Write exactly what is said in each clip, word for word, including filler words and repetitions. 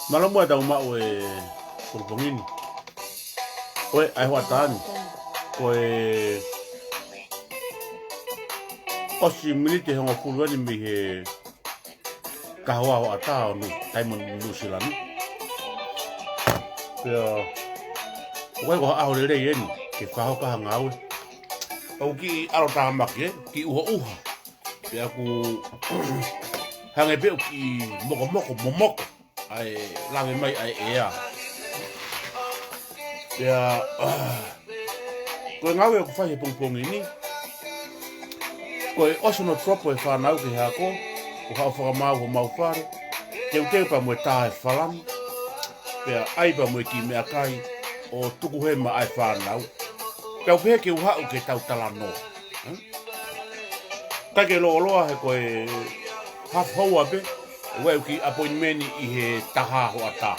Mālō muʻa e tau maʻu e pongipongi ni. Ko e ʻai hoʻatā ni. Ko e ʻosi miniti ʻe hongofulu eni mei he kahoa hoʻatā ʻo Nu-, taimi ʻo Nuʻusila ni. Pea, ʻoku ʻikai ko ha ʻaho lelei eni, ke fakahoko ha ngāue. ʻOku kiʻi ʻalotāmaki, ē, kiʻi ʻuhoʻuha. Pea ʻoku hangē pē ʻoku kiʻi mokomoko, momoko ʻa e lave mai ʻa e ʻea. Pea, ah, ko e ngāue ʻoku fai he pongipongi ni, ko e ʻosi hono drop e fānau ki he ako, ʻo haʻu ʻo fakamaau homau fale, teuteu pea mo e tā e falani, pea ʻai pea mo e kiʻi meʻakai, ʻo tuku hema ʻa e fānau. Pea u pehē ke u haʻu ke tau talanoa. Hmm? ʻIkai ke lōloa he ko e half hour pē, ʻoku ʻi ai e kiʻi appointment ʻi he taha hoʻatā.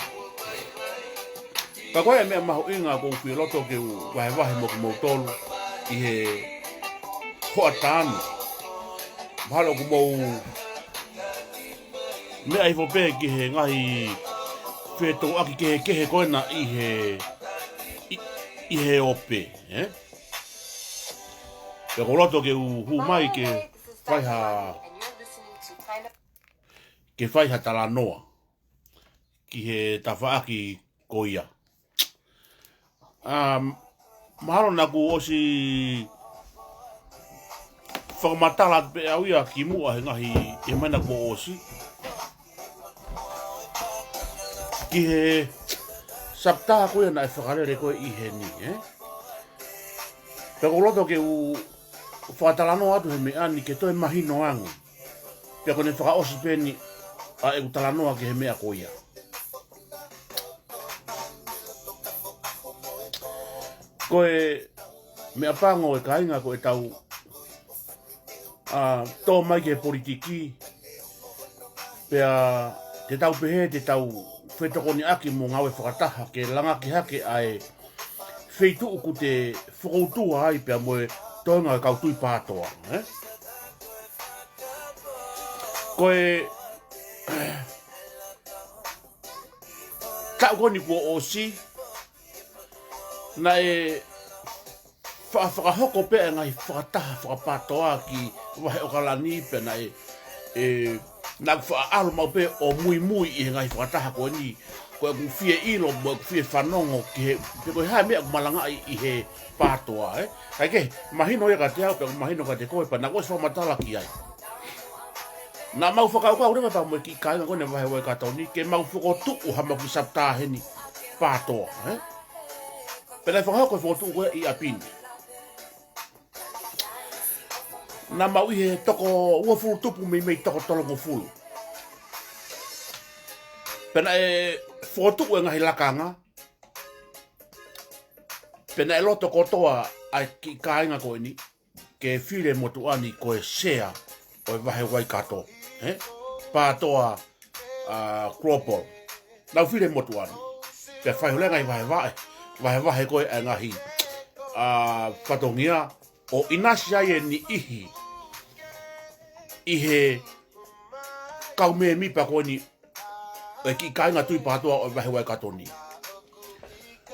Ka ko e meʻa mahuʻinga ʻoku ou fie loto ke u vahevahe mo kimoutolu ʻi he hoʻatā ni. Mahalo ʻoku mou meʻa hifo pē ki he ngaahi fetōʻaki kehekehe ko ena ʻi he, ʻi, ʻi he ope, ē? Pea ʻoku ou loto ke u hū mai ke fai ha, ke fai ha talanoa ki he tafaʻaki ko ia. Um, mahalo naʻa ku ʻosi fakamatala atu pē au ia kimuʻa he ngaahi, he meʻa naʻa ku ʻosi. Ki he sapta ko ia naʻe fakalele ko ē ʻi heni, ē? Pea ʻoku ou loto ke u fakatalanoa atu he meʻa ni ke toe mahino ange. Pea ko ʻene fakaʻosi pē eni ʻa ʻeku talanoa ki he meʻa ko ia. Ko e meʻapango ʻe kāinga ko ʻetau, ā, tō mai ki he politiki, pea te tau pehē, te tau fetokoniʻaki mo ngāue fakataha ke langaki hake ʻa e feituʻu ʻoku te fokoutua ai pea mo e toenga e kau tui pātoa, ē? Ko e taʻu ko eni kuo ʻosi, naʻe fa-, fakahoko pē ʻa e ngaahi fakataha fakapātoa ki Vahe ʻOkalani pea naʻe, ē, naʻa ku faʻa ʻalu maʻu pē ʻo muimui ʻi he ngaahi fakataha ko eni, ko ʻeku fie ʻilo, mo ʻeku fie fanongo ki he, pe ko e hā e meʻa ʻoku malangaʻi ʻi he pātoa, ē. Kae kehe, mahino ia kiate au, pea mahino kiate koe, pea naʻa ku ʻosi fakamatala ki ai. Naʻa mau fakakaukau leva pea mo e kiʻi kāinga ko eni Vahe Waikato ni, ke mau fokotuʻu haʻamau kiʻi sapta heni pātoa, ē. Pea naʻe fakahoko e fokotuʻu ko ē ʻi ʻapi ni. Naʻa mau ʻi he toko uofulu tupu meimei toko tolungofulu. Pea naʻe fokotuʻu e ngaahi lakanga. Pea naʻe loto kotoa ʻa e kiʻi kāinga ko eni ke fili e motuʻa ni ko e sea ʻo e Vahe Waikato, ē? Pātoa, ā, Global. Nau fili e motuʻa ni. Pea fai holo e ngaahi vahevahe, vahevahe ko ē ʻa e ngaahi, ā, fatongia ʻo ʻinasi ai e niʻihi ʻi he kau mēmipa ko eni ʻo e kiʻi kāinga tui pātoa ʻo e Vahe Waikato ni.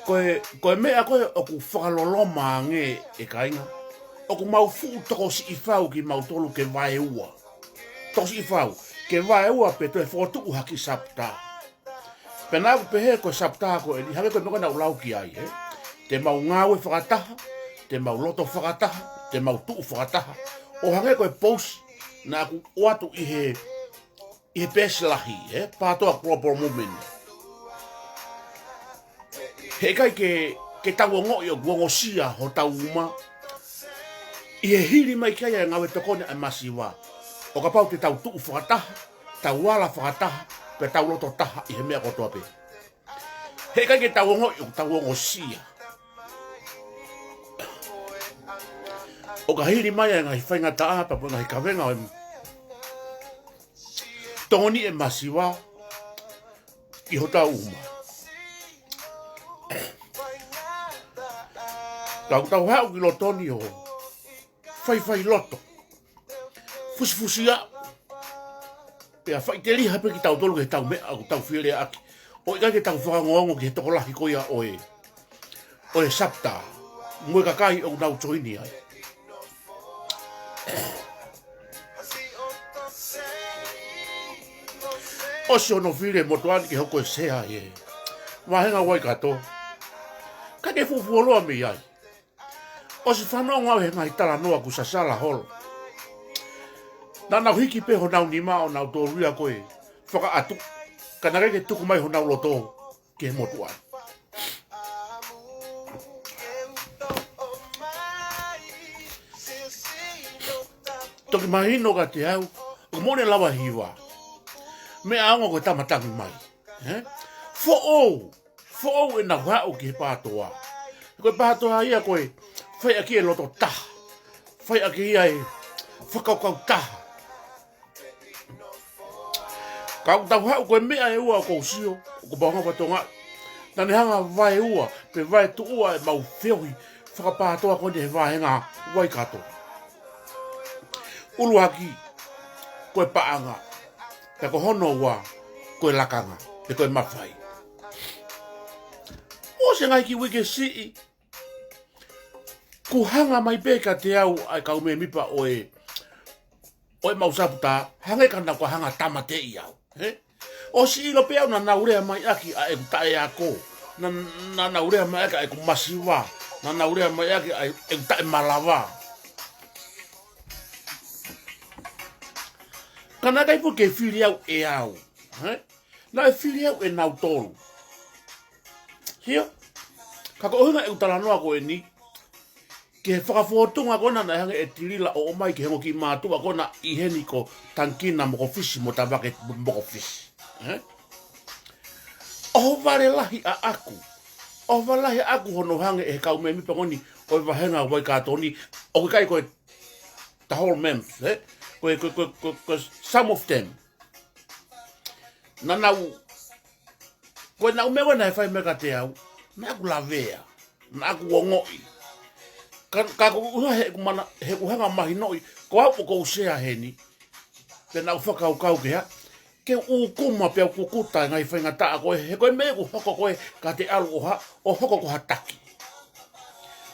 Ko e, ko e meʻa ko ē ʻoku fakaloloma ange ʻe kāinga, ʻoku mau fuʻu tokosiʻi fau kimautolu ke vaeua. Tokosiʻi fau, ke vaeua pea toe fokotuʻu ha kiʻi sapta. Pea naʻa ku pehē ko e chapter ko eni, hangē ko e meʻa ko ē naʻa ku lau ki ai, ē. Te mau ngāue fakataha, te mau loto fakataha, te mau tuʻu fakataha. ʻO hangē ko e pousi naʻa ku ʻoatu ʻi he, ʻi he peesi lahi, ē, Pātoa Global Movement. He ʻikai ke, ke tau ongoʻi ʻoku ongosia hotau uma ʻi he hili mai ki ai ʻa e ngāue tokoni ʻa e masiva. ʻO kapau te tau tuʻu fakataha, tau ala fakataha, pea tau loto taha ʻi he meʻa kotoa pē. He ʻikai ke tau ongoʻi ʻoku tau ongosia. ʻO ka hili mai ʻa e ngaahi faingataʻa pea mo e ngaahi kavenga ʻo e tokoni ʻa e masiva ʻi hotau uma. Tau, tau haʻu ki loto ni ʻo faifai loto. Fusifusi aʻu. Pea faʻiteliha pē kitautolu ki heʻetau meʻa ʻoku tau fieleʻaki. ʻO ʻikai ke tau fakaongoongo ki he tokolahi ko ia ʻo e, ʻo e chapter. Mo e kakai ʻoku nau join ai. ʻOsi hono fili ʻe Motuʻa ni ke hoko ko e sea ʻi he vāhenga Waikato. Ka ke fufuoloa mei ai. ʻOsi fanongo au he ngaahi talanoa kuo sasala holo. Naʻa nau hiki pē honau nima ʻo nau tōlia ko e fakaʻatu. Ka naʻe ʻikai ke tuku mai honau loto ki he Motuʻa. Toki mahino kiate au, ʻoku moʻoni e lavahiva. Meʻa ongo ko e tama tangi mai. Ē? Foʻou, foʻou ʻenau haʻu ki he Pātoa. Ko e Pātoa ia ko e fai ʻaki e loto taha. Fai ʻaki ia e fakakaukau taha. Ka ʻoku tau haʻu ko e meʻa ʻe ua ʻoku ou sio, ʻoku mau hanga ʻo fakatokangaʻi. Naʻa ne hanga ʻo vaeua, pe vaetuʻua ʻemau feohi fakapātoa ko eni he vāhenga Waikato. ʻUluaki, ko e paʻanga. Pea ko hono ua, ko e lakanga, pe ko e mafai. ʻOsi e ngaahi kiʻi uike siʻi, kuo hanga mai pē kiate au ʻa e kau mēmipa ʻo e, ʻo ʻemau chapter, hangē ka nau ka hanga ʻo tāmateʻi au, ē? ʻOsi ʻilo pē au naʻa nau lea mai ʻaki ʻa ʻeku taʻeako, naʻa, naʻa nau lea mai ʻaki ʻa ʻeku masiva, naʻa nau lea mai ʻaki ʻa ʻeku taʻemalava. Ka naʻe ʻikai foki ke fili au ʻe au, ē? Naʻe fili au ʻe nautolu. Sio? Ka ko e ʻuhinga ʻeku talanoa ko eni, ki he fakafōtunga ko ena naʻe hanga ʻe Tilila ʻo ʻomai ki he ongo kiʻi mātuʻa ko ena ʻi heni ko Tangikina Mokofisi mo Tavake Mokofisi. Ē? ʻOhovale lahi ʻaʻaku. ʻOhovale lahi ʻaʻaku hono hanga ʻe he kau mēmipa ko eni ʻo e vāhenga Waikato ni, ʻoku ʻikai ko e the whole members, ē? Ko e, ko e, ko e, ko e, ko e some of them. Naʻa nau, ko ʻenau meʻa ko ē naʻe fai mai kiate au, naʻa ku lavea, naʻa ku ongoʻi. Ka, ka ko e ʻuhinga he ʻoku mana, he ʻoku hanga ʻo mahinoʻi, ko au ʻoku ou sea heni. Pea naʻa ku fakakaukau ke hā, ke u ʻūkuma pea u kukuta e ngaahi faingataʻa ko ē, he ko e meʻa ʻoku hoko ko ē ka te ʻalu ʻo hā, ʻo hoko ko ha taki.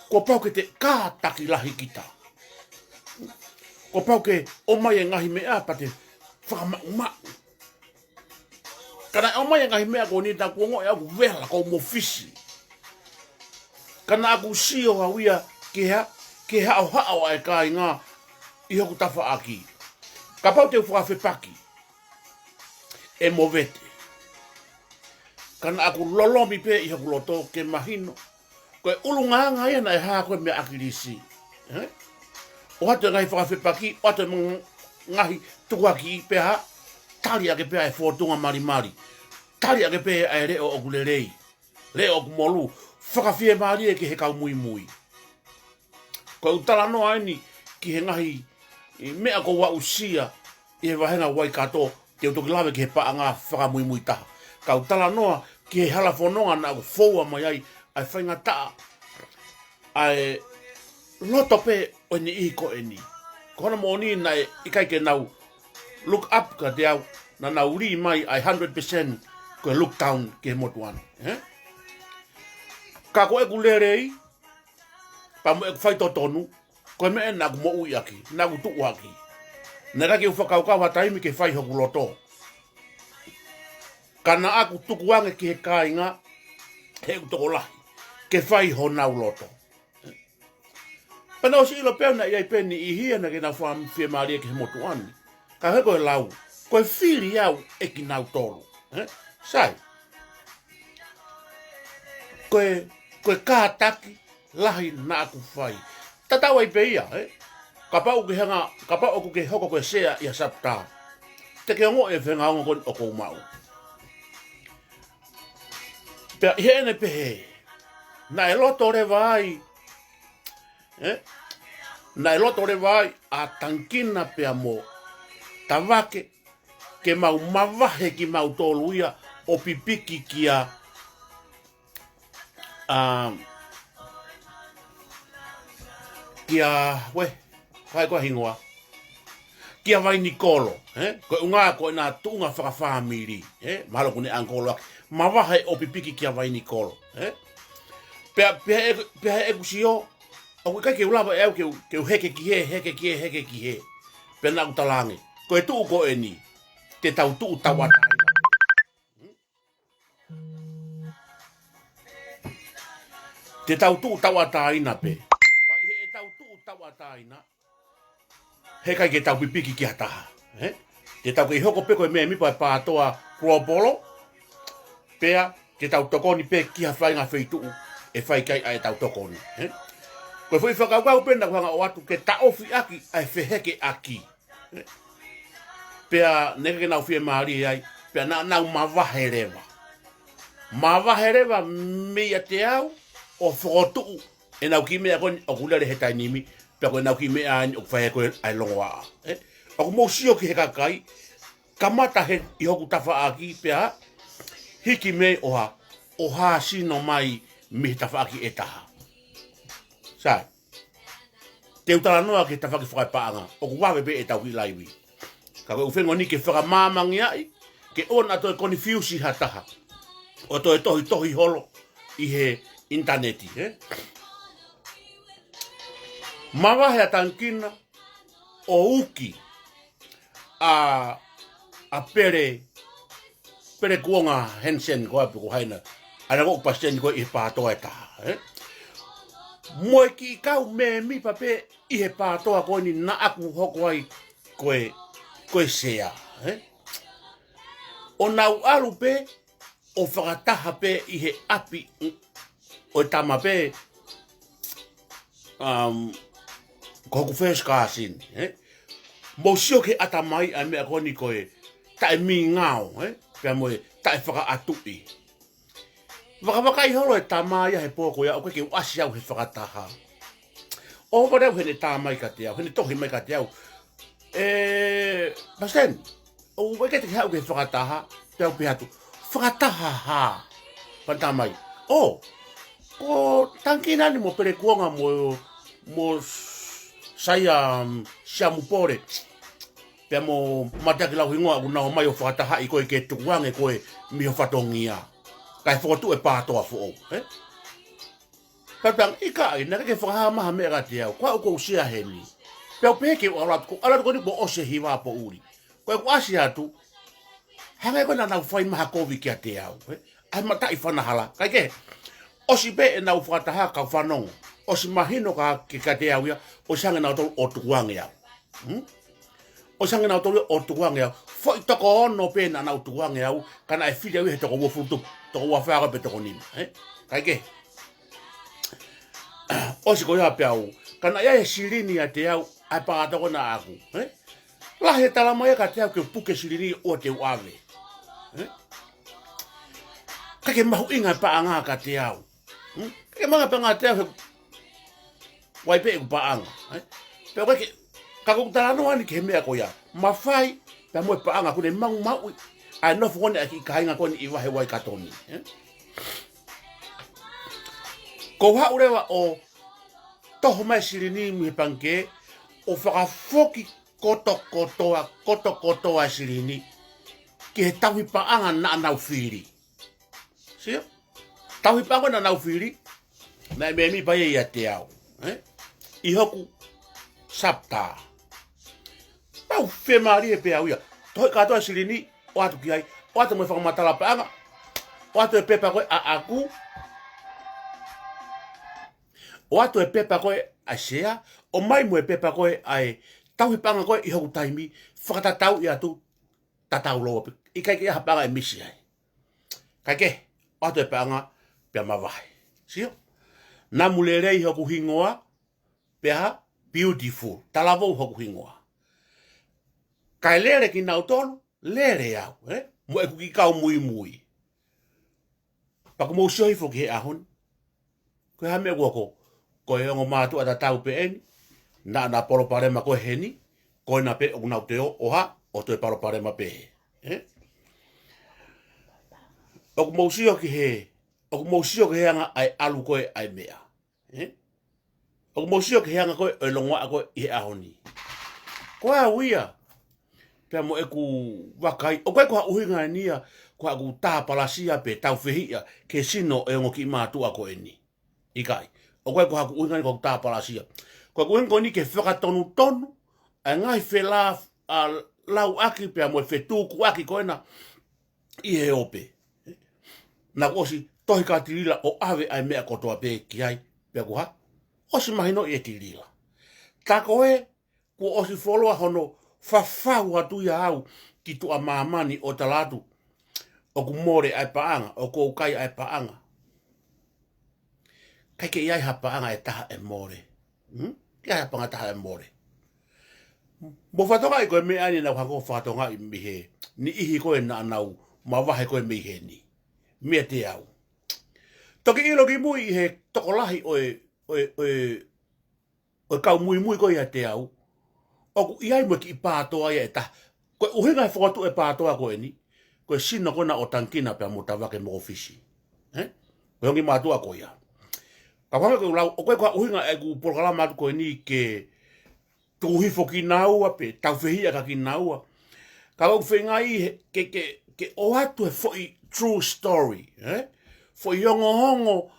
Kuo pau ke te kātaki lahi kita. Kuo pau ke ʻomai e ngaahi meʻa pea te fakamaʻumaʻu. Ka naʻe ʻomai e ngaahi meʻa ko eni naʻa ku ongoʻi ʻoku vela, ʻoku mofisi. Ka naʻa ku sio au ia ke hā, ke haʻohaʻo ʻa e kāinga ʻi hoku tafaʻaki. Kapau te u fakafepaki, ʻe movete. Ka naʻa ku lolomi pē ʻi hoku loto ke mahino. Ko e ʻulungaanga ia naʻe hā ko ē meia ʻAkilisi. Ē? ʻOatu e ngaahi fakafepaki, ʻoatu e ngaahi tukuakiʻi pea hā, tali ake pē ʻa e fōtunga malimali. Tali ake pē ʻa e leʻo ʻoku lelei. Leʻo ʻoku molū. Fakafiemālie ki he kau muimui. Ko ʻeku talanoa eni ki he ngaahi meʻa ʻoku ou aʻusia ʻi he vāhenga Waikato, te u toki lave ki he paʻanga fakamuimui taha. Ka u talanoa ki he hala fononga naʻa ku foua mai ai, ʻa e faingataʻa, ʻa e loto pē ʻo e niʻihi ko eni. Ko hono moʻoni naʻe ʻikai ke nau look up kiate au, naʻa nau lī mai ʻa e hundred percent ko e look down ki he motuʻa ni. Ē? Ka ko ʻeku lelei, pea mo ʻeku faitotonu, ko e meʻa naʻa ku moʻui ʻaki, naʻa ku tuʻu ʻaki. Naʻe ʻikai ke u fakakaukau ha taimi ke fai hoku loto. Ka naʻa ku tukuange ki he kāinga, he ʻoku tokolahi, ke fai honau loto. Pea naʻa ku ʻosi ʻilo pē naʻe ʻi ai pē niʻihi ia naʻa nau fie fiemālie ki he motuʻa ni. Ka he ko e lau, ko e fili au ʻe kinautolu. Ē? Sai. Ko e, ko e kātaki lahi naʻa ku fai. Tatau ai pē ia, ē? Kapau ʻoku ke hanga, kapau ʻoku ke hoko ko e sea ʻi ha sapta, te ke ongoʻi e fengaongo ko eni ʻoku ou maʻu. Pea ʻi heʻene pehē, naʻe loto leva ai, ē? Naʻe loto leva ai ʻa Tangikina pea mo Tavake, ke mau mavahe kimautolu ia ʻo pipiki kia, ʻa, kia, ue, ko hai ko e hingoa? Kia Vainikolo, ē? Ko e ʻuhinga ko ʻena tuʻunga fakafāmili, ē? Mahalo ʻoku ne ʻangikolo ʻaki. Mavahe ʻo pipiki kia Vainikolo, ē? Pea, pea ʻe, pea ʻe ʻeku sio, ʻoku ʻikai ke u lava ʻe au ke u, ke u heke ki hē, heke ki hē, heke ki hē. Pea naʻa ku talaange, ko e tuʻu ko eni, te tau tuʻu tauʻatāina. Te tau tuʻu tauʻatāina pē. Pea ʻi heʻetau tuʻu tauʻatāina, heʻikai ke tau pipiki ki ha taha, ē? Te tau kei hoko pē ko e mēmipa ʻo e Pātoa Global, pea te tau tokoni pē ki ha faʻahinga feituʻu ʻe fai ki ai ʻa ʻetau tokoni, ē? Ko e foʻi fakakaukau pē naʻa ku hanga ʻo ʻoatu ke taʻofi ʻaki ʻa e fehekeʻaki. Pea naʻe ʻikai ke nau fiemālie ai, pea naʻa nau mavahe leva. Mavahe leva meiate au ʻo fokotuʻu ʻenau kiʻi meʻa ko eni ʻoku lele he taimi ni, pea ko ʻenau kiʻi meʻa eni ʻoku fai ko ē ʻa e longoaʻa. Ē? ʻOku mou sio ki he kakai, kamata he ʻi hoku tafaʻaki pea hiki mei ʻo hā, ʻo hā sino mai mei he tafaʻaki ʻe taha. Sai. Te u talanoa ki he tafaʻaki fakapaʻanga, ʻoku vave pē ʻetau kiʻi laivi. Ka ko e ʻuhinga ni ke fakamāmangiaʻi, ke ʻoua naʻa toe konifiusi ha taha ʻo toe tohitohi holo ʻi he ʻinitaneti, ē? Mavahe ʻa Tangikina ʻo uki ʻa, ʻa Pele, Pele Kuonga Hensen ko ē pe ko hai na, ʻa ena ko ē ʻoku palesiteni ko ē ʻi he Pātoa ʻe taha, ē? Mo e kiʻi kau mēmipa pē ʻi he Pātoa ko eni naʻa ku hoko ai ko e, ko e sea, ē? ʻO nau ʻalu pē ʻo fakataha pē ʻi he ʻapi ʻo e tama pē, um, ko hoku first cousin, ē? Mou sio ki he ʻatamai ʻa e meʻa ko eni ko e taʻemingao, ē? Pea mo e taʻefakaʻatuʻi. Vakavakai holo e tama ia he pō ko ia, ʻoku ʻikai ke u ʻasi au he fakataha. ʻO vale au heʻene tā mai kiate au, heʻene tohi mai kiate au. Ē, Palesiteni, ʻoku ʻikai te ke haʻu ki he fakataha, pea u pehē atu, fakataha hā? Pea ne tā mai, ʻō, ko Tangikina ni mo Pele Kuonga mo, mo Saia, um, Siamupole, pea mo Mateaki Lauhingoa ʻoku nau ō mai ʻo fakatahaʻi koe ke tukuange koe mei ho fatongia. Kae fokotuʻu e Pātoa foʻou, ē? Pea u talaange, ʻikai, naʻe ʻikai ke fakahā mai ha meʻa kiate au, ko au ʻoku ou sea heni. Pea u pehē ke u ʻalu atu, ko e ʻalu atu ko eni kuo ʻosi e hiva poʻuli. Ko ʻeku ʻasi atu, hangē ko ē naʻa nau fai mai ha kovi kiate au, ē? ʻA e mataʻi fanahala, kae kehe, ʻosi pē ʻenau fakataha kau fanongo. ʻOsi mahino ka ke kiate au ia, ʻosi hanga nautolu ʻo tukuange au. Hmm? ʻOsi hanga nautolu ʻo tukuange au. Foʻi toko ono pē naʻa nau tukuange au, ka naʻe fili au ia he toko uofulu tupu, toko uofā ko ē pe toko nima, ē? Kae kehe. ʻOsi ko ia pea u, ka naʻe ʻi ai e silini ʻiate au, ʻa e Pātoa ko ē naʻaku, ē? Lahi e tala mai ia kiate au ke u puke silini ʻoua te u ʻave. Ē? ʻIkai ke mahuʻinga e paʻanga kiate au. Hmm? ʻIkai ke mahuʻinga e paʻanga kiate au he ʻoku ʻi ai pē ʻeku paʻanga, ē? Pea ʻoku ʻikai ke, ka ko ʻeku talanoa ni ki he meʻa ko ia. Mafai, pea mo e paʻanga ʻoku ne maumauʻi ʻa e nofo ko eni ʻa e kiʻi kāinga ko eni ʻi Vahe Uaikato ni, ē? Ko u haʻu leva ʻo toho mai e silini mei he pangikē, ʻo fakafoki kotokotoa, kotokotoa e silini ki he tauhi paʻanga naʻa nau fili. Sio? Tauhi paʻanga naʻa nau fili, naʻe mēmipa ia ʻiate au, ē? ʻI hoku sapta. Pea u fiemālie pē au ia. Tohoʻi kātoa e silini, ʻoatu ki ai, ʻOatu mo e fakamatala paʻanga. ʻOatu e pepa ko ē ʻaʻaku. ʻOatu e pepa ko ē ʻa e sea. ʻOmai mo e pepa ko ē ʻa e tauhi paʻanga ko ē ʻi hoku taimi. Fakatatauʻi atu. Tatau lōua pē. ʻIkai ke ʻi ai ha paʻanga ʻe misi ai. Kae kehe, ʻoatu e paʻanga pea mavahe. Sio? Namu Lelei hoku hingoa, pea ha, beautiful. Talavou hoku hingoa. Kae lele kinautolu, lele au, ē? Mo ʻeku kiʻi kau muimui. Pea ʻoku mou sio hifo ki he ʻaho ni. Ko e hā e meʻa ʻoku hoko, ko e ongo mātuʻa tatau pē eni, naʻa na palopalema ko ē heni, ko ena pē ʻoku nau toe ō, ʻo hā, ʻo toe palopalema pē. Ē? ʻOku mou sio ki he, ʻoku mou sio ki he anga ʻa e ʻalu ko ē ʻa e meʻa. Ē? ʻOku mou sio ki he anga ko ē ʻo e longoaʻa ko ē ʻi he ʻaho ni. Ko au ia, pea mo ʻeku vakai, ʻoku ʻikai ko ha ʻuhinga eni ia, ko haʻaku tāpalasia pe taufehiʻa ki he sino ʻo e ongo kiʻi mātuʻa ko eni. ʻIkai. ʻOku ʻikai ko haʻaku ʻuhinga eni ko haʻaku tāpalasia. Ko haʻaku ʻuhinga ko eni ke fakatonutonu ʻa e ngaahi felālauʻaki pea mo e fetukuʻaki ko ena ʻi he ope. Naʻa ku ʻosi tohi kia Tilila ʻo ʻave ʻa e meʻa kotoa pē ki ai, pea kuo hā, ʻosi mahinoʻi ʻe Tilila. Tā ko ē, kuo ʻosi fuoloa hono fafau atu ia au ki tuʻa māmani ʻo tala atu, ʻoku mole ʻa e paʻanga, ʻoku ou kai ʻa e paʻanga. ʻIkai ke ʻi ai ha paʻanga ʻe taha ʻe mole. Hmm? ʻIkai ha paʻanga ʻe taha ʻe mole. Mou fakatokangaʻi ko e meʻa eni naʻa ku hanga ʻo fakatokangaʻi mei he niʻihi ko ē naʻa nau mavahe ko ē mei heni. Meiate au. Toki ʻilo ki mui ʻi he tokolahi ʻo e, ʻo e, ʻo e ʻo e kau muimui ko ia ʻiate au, ʻoku ʻi ai mo e kiʻi pātoa ia ʻe taha. Ko e ʻuhinga he fokotuʻu e pātoa ko eni, ko e sino ko ena ʻo Tangikina pea mo Tavake mo Kofisi. Ē? Ko e ongo mātuʻa ko ia. Ka ʻoku hanga ʻeku lau, ʻoku ʻikai ko ha ʻuhinga ʻeku polokalama atu ko eni ke tuku hifo kinaua pe taufehiʻa kia kinaua. Ka ʻoku ou feinga ai he, ke, ke, ke ʻoatu e foʻi true story, ē? Foʻi ongoongo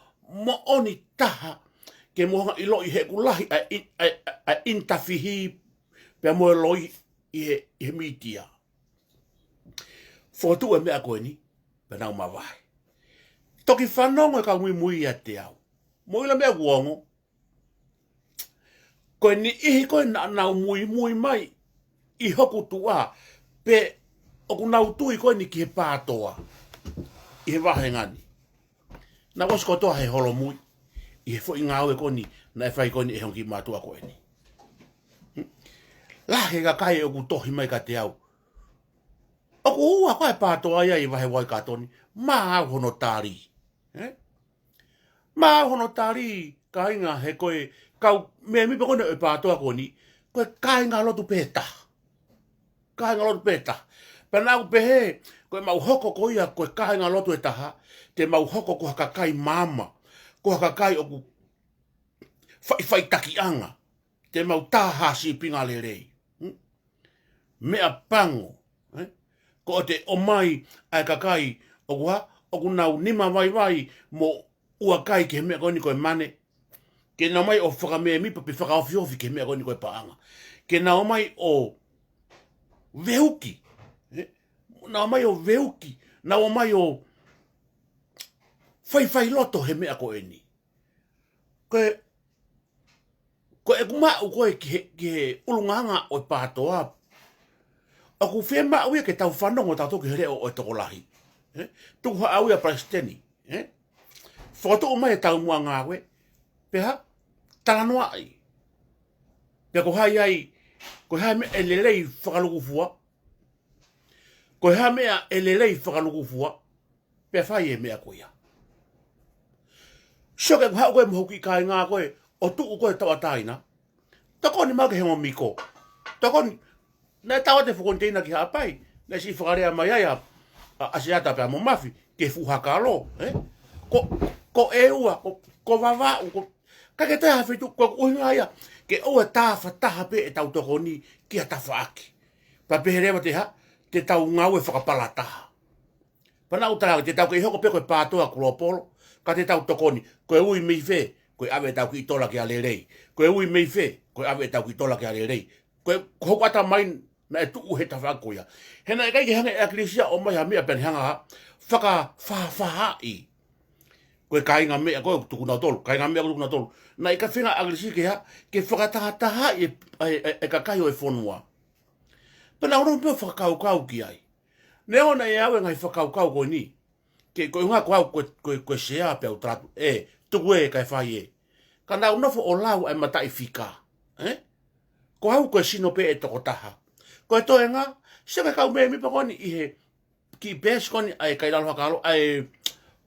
moʻoni taha ke mou hanga ʻo ʻiloʻi he ʻoku lahi ʻa e in-, ʻa e, ʻa e intafihi pea mo e loi ʻi he, ʻi he mītia. Fokotuʻu e meʻa ko eni, pea nau mavahe. Toki fanongo e kau muimui ʻiate au. Mou ʻilo e meʻa ʻoku ongo. Ko e niʻihi ko ē naʻa nau muimui mai ʻi hoku tuʻa, pe ʻoku nau tui ko eni ki he pātoa ʻi he vāhenga ni. Naʻa ku ʻosi kotoa he holomui ʻi he foʻi ngāue ko eni naʻe fai ko eni ʻe he ongo kiʻi mātuʻa ko eni. Lahi e kakai ʻoku tohi mai kiate au, ʻoku ua ko ē e pātoa ia ʻi Vahe Uaikatoni, maʻa au hono tali. Ē? Maʻa au hono tali, kāinga, he ko e kau mēmipa ko eni ʻo e pātoa ko eni, ko e kāingalotu pē taha. Kāingalotu pē taha. Pea naʻa ku pehē, ko ʻemau hoko ko ia ko e kāingalotu ʻe taha, te mau hoko ko ha kakai maama, ko ha kakai ʻoku faʻifaʻitakiʻanga, te mau tā ha sīpinga lelei. Hmm? Meʻapango, ē? Ko ʻete ʻomai ʻa e kakai ʻoku hā, ʻoku nau nima vaivai mo ʻuakai ki he meʻa ko eni ko e mane. Ke nau ō mai ʻo fakamēmipa pe fakaofiofi ki he meʻa ko eni ko e paʻanga. Ke nau ō mai ʻo veuki, ē? Nau ō mai ʻo veuki, nau ō mai ʻo faifai loto he meʻa ko eni. Ko e, ko ʻeku maʻu ko ē ki he, ki he ʻulungaanga ʻo e pātoa, ʻoku fiemaʻu ia ke tau fanongo tautolu ki he leʻo ʻo e tokolahi. Ē? Tuku haʻu ia palesiteni. Ē? Fokotuʻu mai e taumuʻa ngāue, pea hā, talanoaʻi. Pea ko hai ai, ko e hā e meʻa ʻe lelei fakalukufua, ko e hā e meʻa ʻe lelei fakalukufua, pea fai e meʻa ko ia. Sio ke ʻoku haʻu ko ē mo hoku kiʻi kāinga ko ē, ʻo tuʻu ko ē tauʻatāina. Tokoni mai ki he ongo miko. Tokoni, naʻe tau ʻa e foʻi koniteina ki Haʻapai, naʻe siʻi fakalea mai ai ʻa, ʻa, ʻa Siata pea mo Mafi, ke fuʻu hakalo, ē? Ko, ko ʻEua, ko, ko Vavaʻu, ko, ka ke toe ha feituʻu, ko e ʻuhinga ia, ke ʻoua ʻe tāfataha pē ʻetau tokoni ki ha tafaʻaki. Pea pehē leva te hā, te tau ngāue fakapalataha. Pea naʻa ku talaange, te tau kei hoko pē ko e pātoa kulopolo, ka te tau tokoni, ko e ui mei fē, ko e ʻave ʻetau kiʻi tola ki he lelei. Ko e ui mei fē, ko e ʻave ʻetau kiʻi tola ki he lelei. Ko e, ko hoku ʻatamai Naʻe tuʻu he tafaʻaki ko ia. He naʻe ʻikai ke hanga ʻe ʻAkilisi ia ʻo ʻomai ha meʻa pea ne hanga fakafāfāʻi. Ko e kāinga meʻa ko ē ʻoku tuku nautolu, kāinga meʻa ʻoku tuku nautolu. Naʻe ʻikai feinga ʻAkilisi ke hā, ke fakatahatahaʻi e, e, e, e kakai ʻo e fonua. Pea naʻa ku nofo pē ʻo fakakaukau ki ai. Neongo naʻe ʻi ai e ngaahi fakakaukau ko eni. Ke, ko e ʻuhinga ko au ko e, ko e, ko e sea pea u tala atu. ʻE, tuku ē kae fai ē. Ka naʻa ku nofo ʻo lau ʻa e mataʻifika. Ē? Ko au ko e sino pē ʻe tokotaha. Ko e toenga, sio ki he kau mēmipa ko eni ʻi he kiʻi peesi ko eni ʻa e Kailalo Hakalo, ʻa e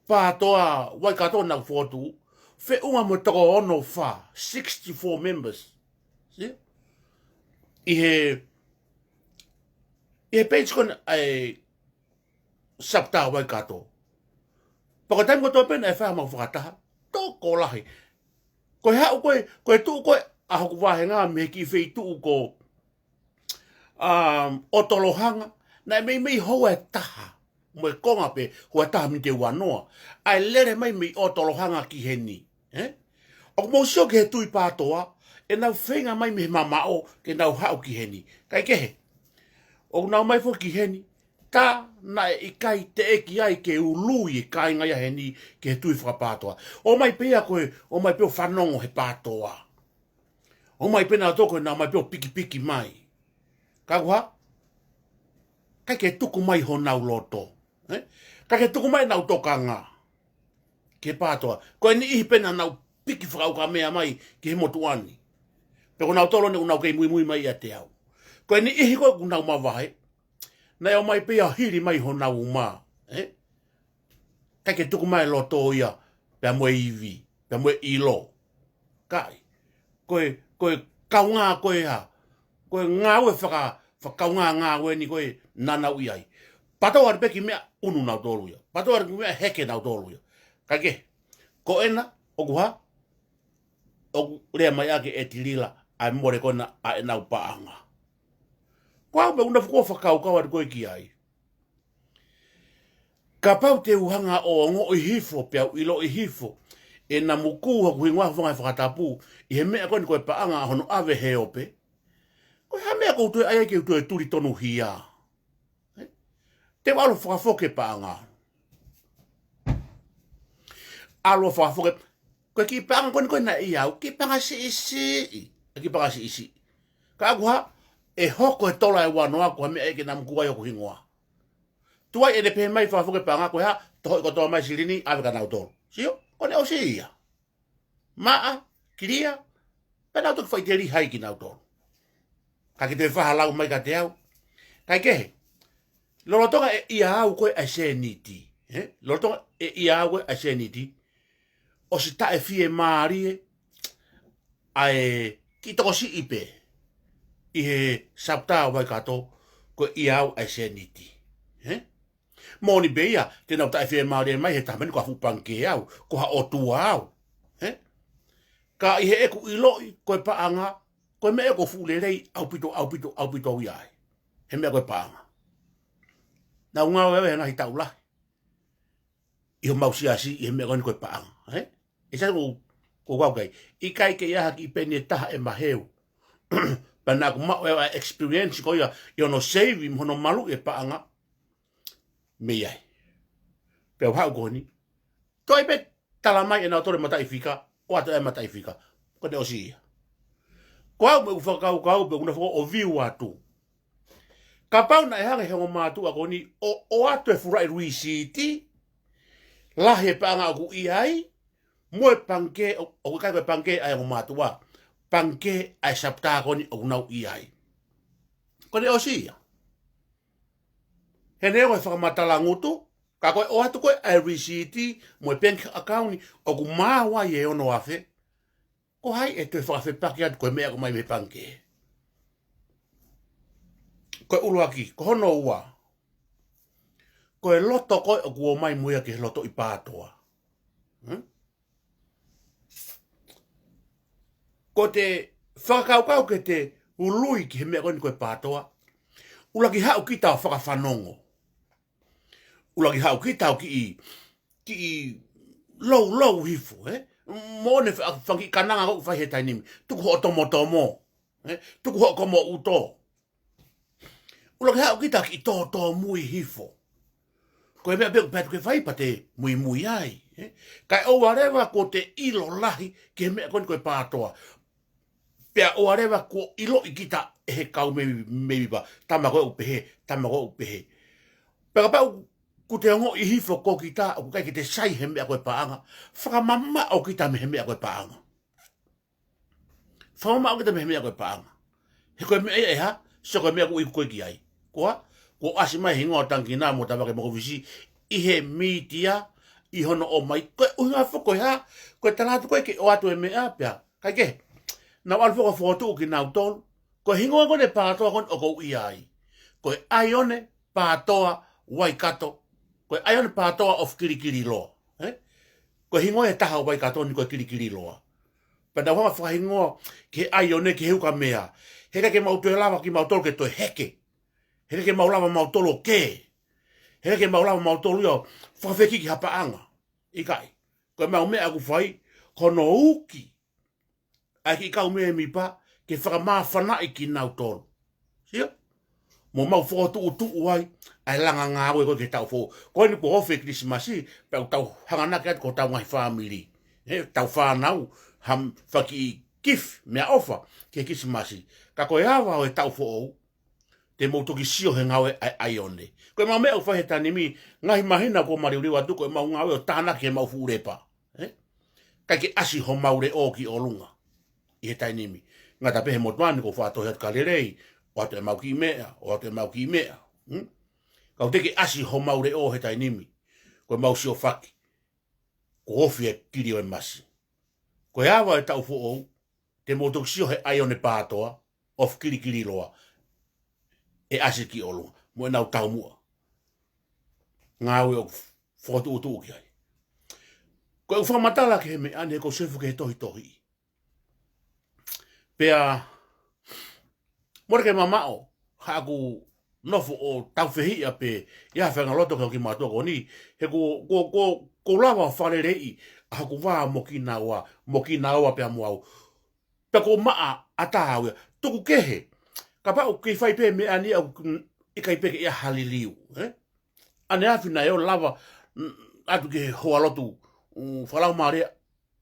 Pātoa Waikato naʻa ku fokotuʻu. Feʻunga mo e toko ono fā, sixty-four members. See? ʻI he, ʻi he page ko eni ʻa e Sapata Waikato. Pea ko e taimi kotoa pē naʻe fai haʻamau fakataha. Tokolahi. Ko e haʻu ko ē, ko e tuʻu ko ē ʻa hoku vāhenga mei he kiʻi feituʻu ko, um, ʻOtolohanga. Naʻe meimei houa ʻe taha. Mo e konga pē, houa ʻe taha miniti ʻe uanoa. ʻA e lele mai mei ʻOtolohanga ki heni. Ē? ʻOku mou sio ki he tui Pātoa, ʻenau feinga mai mei he mamaʻo ke nau haʻu ki heni. Kae kehe, ʻoku nau ō mai foki ki heni, tā naʻe ʻikai teʻeki ai ke ului e kāinga ia heni ki he tui fakapātoa. ʻOmai pē ia ko e, ʻomai pē ʻo fanongo he Pātoa. ʻOmai pē nautolu ko e nau ōmai pē ʻo pikipiki mai. Ka ʻoku hā? ʻIkai ke tuku mai honau loto. Ē? ʻIkai ke tuku mai ʻenau tokanga ki he Pātoa. Ko e niʻihi pē naʻa nau piki fakaukamea mai ki he motuʻa ni. Pea ko nautolu eni ʻoku nau kei muimui mai ʻiate au. Ko e niʻihi ko ē ʻoku nau mavahe, naʻe ōmai pē ia ʻo hili mai honau uma. Ē? ʻIkai ke tuku mai e loto ia, pea mo e ivi, pea mo e ʻilo. Kae, ko e, ko e kaungā ko ē hā, ko e ngāue faka-, fakakaungā ngāue ni ko ē naʻa nau ʻi ai. Pātoa atu pē ki he meʻa ʻunu nautolu ia. Pātoa atu ki he meʻa heke nautolu ia. Kae kehe, ko ena, ʻoku hā, ʻoku lea mai ʻaki ʻe Tilila ʻa e mole ko ena ʻa ʻenau paʻanga. Ko au pē ʻoku ou nofo ʻo fakakaukau atu ko ē ki ai. Kapau te u hanga ʻo ongoʻi hifo, pea u ʻiloʻi hifo ʻe Namukū hoku hingoa, hoku fanga fakatapu, ʻi he meʻa ko eni ko e paʻanga ʻa hono ʻave he ope. Ko e hā e meʻa ʻoku ou toe ʻai ai ke u toe tuli tonuhia? Ē? Te u ʻalu ʻo fakafoki e paʻanga. ʻAlu ʻo fakafoki, ko e kiʻi paʻanga ko eni ko ē naʻe ʻi au, kiʻi paʻanga siʻisiʻi. ʻE kiʻi paʻanga siʻisiʻi. Ka ʻoku hā, ʻe hoko e tola ʻe uanoa ko ha meʻa ʻe ʻeke ʻe Namukū ai hoku hingoa. Tuai ʻene pehē mai fakafoki e paʻanga ko e hā, tohoʻi kotoa mai e silini, ʻave kia nautolu. Sio, ko ʻene ʻosi ia. Maʻa, kilia, pea nau toki faʻiteliha ai kinautolu. Ka ke toe fakalau mai kiate au. Kae kehe, lolotonga e ʻia au ko ē ʻa e sēniti. Ē? Lolotonga e ʻia au ko ē ʻa e sēniti, ʻosi taʻefiemālie ʻa e kiʻi tokosiʻi pē ʻi he Sapata Waikato ko e ʻia au ʻa e sēniti. Ē? Moʻoni pē ia, te nau taʻefiemālie mai he taha mai eni ko ha fuʻu pangikē au, ko ha ʻotua au. Ē? Ka ʻi heʻeku ʻiloʻi, ko e paʻanga, ko e meʻa ʻoku fuʻu lelei ʻaupito, ʻaupito, ʻaupito ia ai. He meʻa ko e paʻanga. Naʻa ku ngāue au he ngaahi taʻu lahi ʻi homau siasi, ʻi he meʻa ko eni ko e paʻanga, ē? ʻE sai ko, ko kau kai. ʻIkai ke ʻi ai ha kiʻi peni ʻe taha ʻe maheu. Pea naʻa ku maʻu ʻa e experience ko ia, ʻi hono save mo hono maluʻi e paʻanga mei ai. Pea u haʻu ko eni. Toe pē tala mai ʻe nautolu e mataʻifika, ʻoatu e mataʻifika. Ko ʻene ʻosi ia. Ko au mo ʻeku fakakaukau pē ʻoku ou nofo ʻo view atu. Kapau naʻe hanga ʻe he ongo mātuʻa ko eni ʻo, ʻoatu e fuʻu lāʻi lisiti, lahi e paʻanga ʻoku ʻi ai, mo e pangikē, ʻo, ʻoku ʻikai ko e pangikē ʻa e ongo mātuʻa, pangikē ʻa e Sapata ko eni ʻoku nau ʻi ai. Ko ʻene ʻosi ia. He neongo e fakamatala ngutu, ka ko e ʻoatu ko ē ʻa e lisiti, mo e bank account, ʻoku maau ai e ono afe, ko hai ʻe toe fakafepaki atu ko e meʻa ʻoku ʻomai mei he pangikē? Ko e ʻuluaki, ko hono ua. Ko e loto ko ē ʻoku ō mai mo ia ki he lotoʻi Pātoa. Hmm? Ko ʻete fakakaukau ke te ului ki he meʻa ko eni ko e Pātoa, ʻuluaki haʻu kita ʻo fakafanongo. ʻUluaki haʻu kita ʻo kiʻi, kiʻi loulou hifo, ē? Mo ʻene fa-, fanga kiʻi kananga ʻoku fai he taimi ni. Tuku hoʻo tomotomo, ē? Tuku hoʻo komo ʻuto. Poloke haʻu kita ki tōtōmui hifo. Ko e meʻa pē ʻoku pehē atu ke fai pea te muimui ai, ē? Kae ʻoua leva kuo te ʻilo lahi ki he meʻa ko eni ko e pātoa. Pea ʻoua leva kuo ʻiloʻi kita ʻe he kau mēmipa, tama ko ē ʻoku pehē, tama ko ē ʻoku pehē. Pea kapau ʻoku te ongoʻi hifo ko kita ʻoku ʻikai ke te sai he meʻa ko e paʻanga, fakamamaʻo kita mei he meʻa ko e paʻanga. Fakamamaʻo kita mei he meʻa ko e paʻanga. He ko e meʻa ia ʻe hā, sio ko e meʻa ʻoku iku koe ki ai. Ko e hā, kuo ʻasi mai hingoa ʻo Tangikina mo Tavake Makovisi ʻi he mītia, ʻi hono ʻomai. Ko e ʻuhinga foki ko e hā, ko e tala atu ko ē ke ʻoatu e meʻa pea. Kae kehe, naʻa ku ʻalu foki ʻo fokotuʻu kinautolu. Ko e hingoa ko eni pātoa ko eni ʻoku ou ʻi ai. Ko e ʻAione Pātoa Waikato. Ko e ʻAione Pātoa of Kilikililoa. Ē? Ko e hingoa ʻe taha ʻo Waikato ni ko e Kilikililoa. Pea naʻa ku hanga fakahingoa ki he ʻaione ki he ukamea. He ʻikai ke mau toe lava kimautolu ke toe heke. He ʻikai ke mau lava mautolu ʻo kē. He ʻikai ke mau lava mautolu ia ʻo fakafekiki ha paʻanga. ʻIkai. Ko e mau meʻa ʻoku fai, ko hono uki ʻa e kiʻi kau mēmipa ke fakamāfanaʻi kinautolu. Sio? Mo mau fokotuʻutuʻu ai ʻa e langa ngāue ko ē ki he taʻu foʻou. Ko eni kuo ofi e Kilisimasi, pea ʻoku tau hanganaki atu ko hotau ngaahi fāmili, ē, tau fānau, ha fanga kiʻi gift, meʻaʻofa ki he Kilisimasi. Ka ko e ava ʻo e taʻu foʻou, te mou toki sio he ngāue ʻa e ʻaione. Ko e mau meʻa ʻoku fai he taimi ni, ngaahi māhina kuo maliuliu atu, ko e mau ngāue ʻo tānaki he mau fuʻu lepa. Ē? ʻIkai ke ʻasi homau leʻo ki ʻolunga ʻi he taimi ni. Ngata pē he motuʻa ni ʻoku ou fakatohi atu ka lelei, ʻoatu e mau kiʻi meʻa, ʻoatu e mau kiʻi meʻa. Hmm? Ka ʻoku teʻeki ʻasi homau leʻo he taimi ni. Ko e mau siofaki. Kuo ofi e kili ʻo e masi. Ko e ava e taʻu foʻou, te mou toki sio he ʻaione pātoa of Kilikililoa ʻe ʻasi ki ʻolunga mo ʻenau taumuʻa. Ngāue ʻoku fokotuʻutuʻu ki ai. Ko ʻeku fakamatala ki he meʻa ni he ʻoku ou sio foki ki he tohitohi. Pea mole ke mamaʻo haʻaku nofo ʻo taufehiʻa pē ʻi ha faʻahinga loto ki he kiʻi mātuʻa ko eni, he kuo, kuo, kuo, kuo lava faleleiʻi ʻa hoku vā mo kinaua, mo kinaua pea mo au. Pea kuo maʻa ʻatā au ia. Tuku kehe, kapau ʻoku kei fai pē meʻa ni ʻa ʻikai pē ke ʻi ai ha liliu, ē? ʻAneafi naʻe ʻo lava, mm, atu ki he hoa lotu, mm, fakalaumālie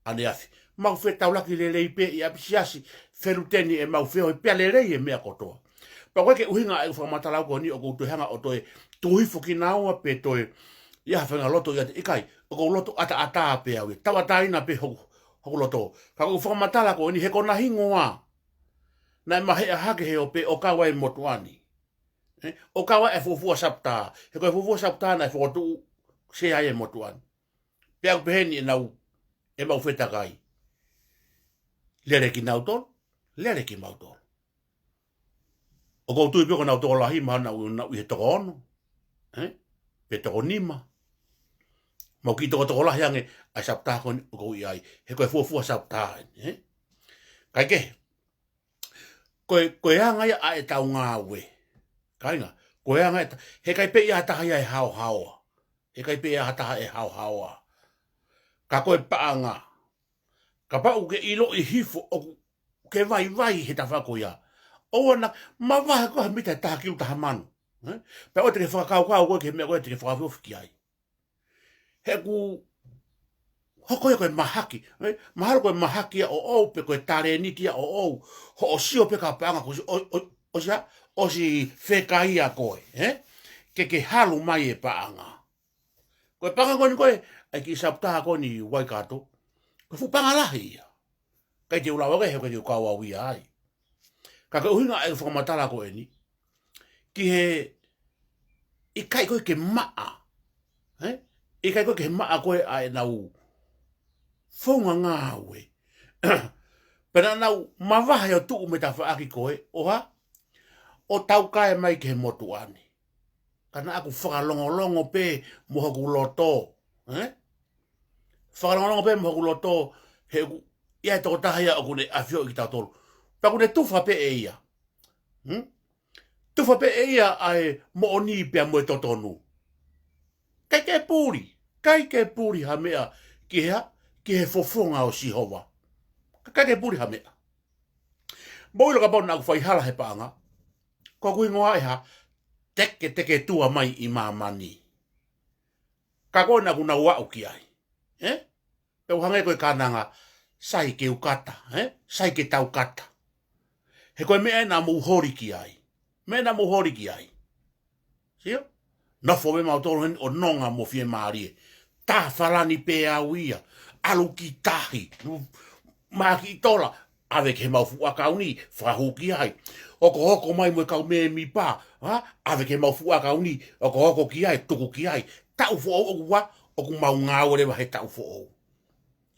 ʻaneafi. Mau fetaulaki lelei pē ʻi ʻapisiasi, feluteni ʻemau feohi pea lelei e meʻa kotoa. Pea ʻoku ʻikai ke ʻuhinga ʻeku fakamatala ko eni ʻoku ou toe hanga ʻo toe tuʻu hifo kinaua pe toe ʻi ai ha faʻahinga loto ʻiate, ʻikai, ʻoku ou loto ʻataʻatā pē au ia. Tauʻatāina pē hoku, hoku loto. Ka ʻoku ou fakamatala ko eni he ko ʻena hingoa naʻe maheʻa hake he ope ʻo kau ai e motuʻa ni. Ē, ʻo kau ai e fuofua Saputā. He ko e fuofua Saputā naʻe fokotuʻu sea ai e motuʻa ni. Pea ʻoku pehē ni ʻenau, ʻemau fetakai. Lele kinautolu, lele kimautolu. ʻOku ou tui pē ko ʻenau tokolahi mahalo naʻa nau ʻi he toko ono, ē? Pe toko nima. Mau kiʻi tokotokolahi ange ʻa e Saputā ko eni ʻoku ou ʻi ai. He ko e fuofua Saputā eni, ē? Kae kehe, ko e, ko e anga ia ʻa ʻetau ngāue. Kāinga, ko e anga ʻeta-, he ʻikai pē ʻi ai ha taha ia ʻe haohaoa. He ʻikai pē ʻi ai ha taha ʻe haohaoa. Ka ko e paʻanga. Kapau ʻoku ke ʻiloʻi hifo ʻoku ke vaivai he tafaʻaki ko ia, ʻoua naʻa mavahe koe ha mita ʻe taha kilu taha mano. Ē? Pea ʻoua te ke fakakaukau koe ki he meʻa ko ē te ke fakaofiofi ki ai. He ʻoku hoko ia ko e mahaki, ē? Mahalo ko e mahaki ia ʻoʻou pe ko e talēniti ia ʻoʻou. Hoʻo sio pē ki ha paʻanga kuo ʻosi, ʻo, ʻo, ʻosi ʻa, ʻosi fekaia koe, ē? Ke ke halu mai e paʻanga. Ko e paʻanga ko eni ko ē, ʻa e kiʻi Saputā ko eni Waikato. Ko e fuʻu paʻanga lahi ia. ʻIkai te u lau ange he ʻikai te u kau au ia ai. Ka ko e ʻuhinga ʻeku fakamatala ko eni. Ki he ʻikai ko ē ke maʻa. Ē? ʻIkai ko ē ke maʻa ko ē ʻa ʻenau founga ngāue. Pea naʻa nau mavahe ʻo tuʻu mei he tafaʻaki ko ē, ʻo hā? ʻO taukae mai ki he motuʻa ni. Ka naʻa ku fakalongolongo pē mo hoku loto. Ē? Fakalongolongo pē mo hoku loto, he ʻoku ʻi ai e tokotaha ia ʻoku ne ʻafioʻi kitautolu. Pea ʻoku ne tufa pē ʻe ia. Hmm? Tufa pē ʻe ia ʻa e moʻoni pea mo e totonu. ʻIkai ke puli, ʻikai ke puli ha meʻa ki he hā, ki he fofonga ʻo Sihova. ʻIkai ke puli ha meʻa. Mou ʻilo kapau naʻa ku faihala he paʻanga, ko hoku hingoa ʻe hā, teketeketua mai ʻi māmani. Ka ko ena ʻoku nau aʻu ki ai. Ē? Pea ʻoku hangē ko e kananga, sai ke u kata, ē? Sai ke tau kata. He ko e meʻa ena mou holi ki ai. Meʻa ena mou holi ki ai. Sio? Nofo mai mautolu heni ʻo nonga mo fiemālie. Tā falani pē au ia. ʻAlu ki tahi. Maʻa ki tola. ʻAve ki he mau fuʻu ʻakauni, fakahū ki ai. Hokohoko mai mo e kau mēmipa, ha? ʻAve ki he mau fuʻu ʻakauni, hokohoko ki ai, tuku ki ai. Taʻu foʻou ʻoku ua, ʻoku mau ngāue leva he taʻu foʻou.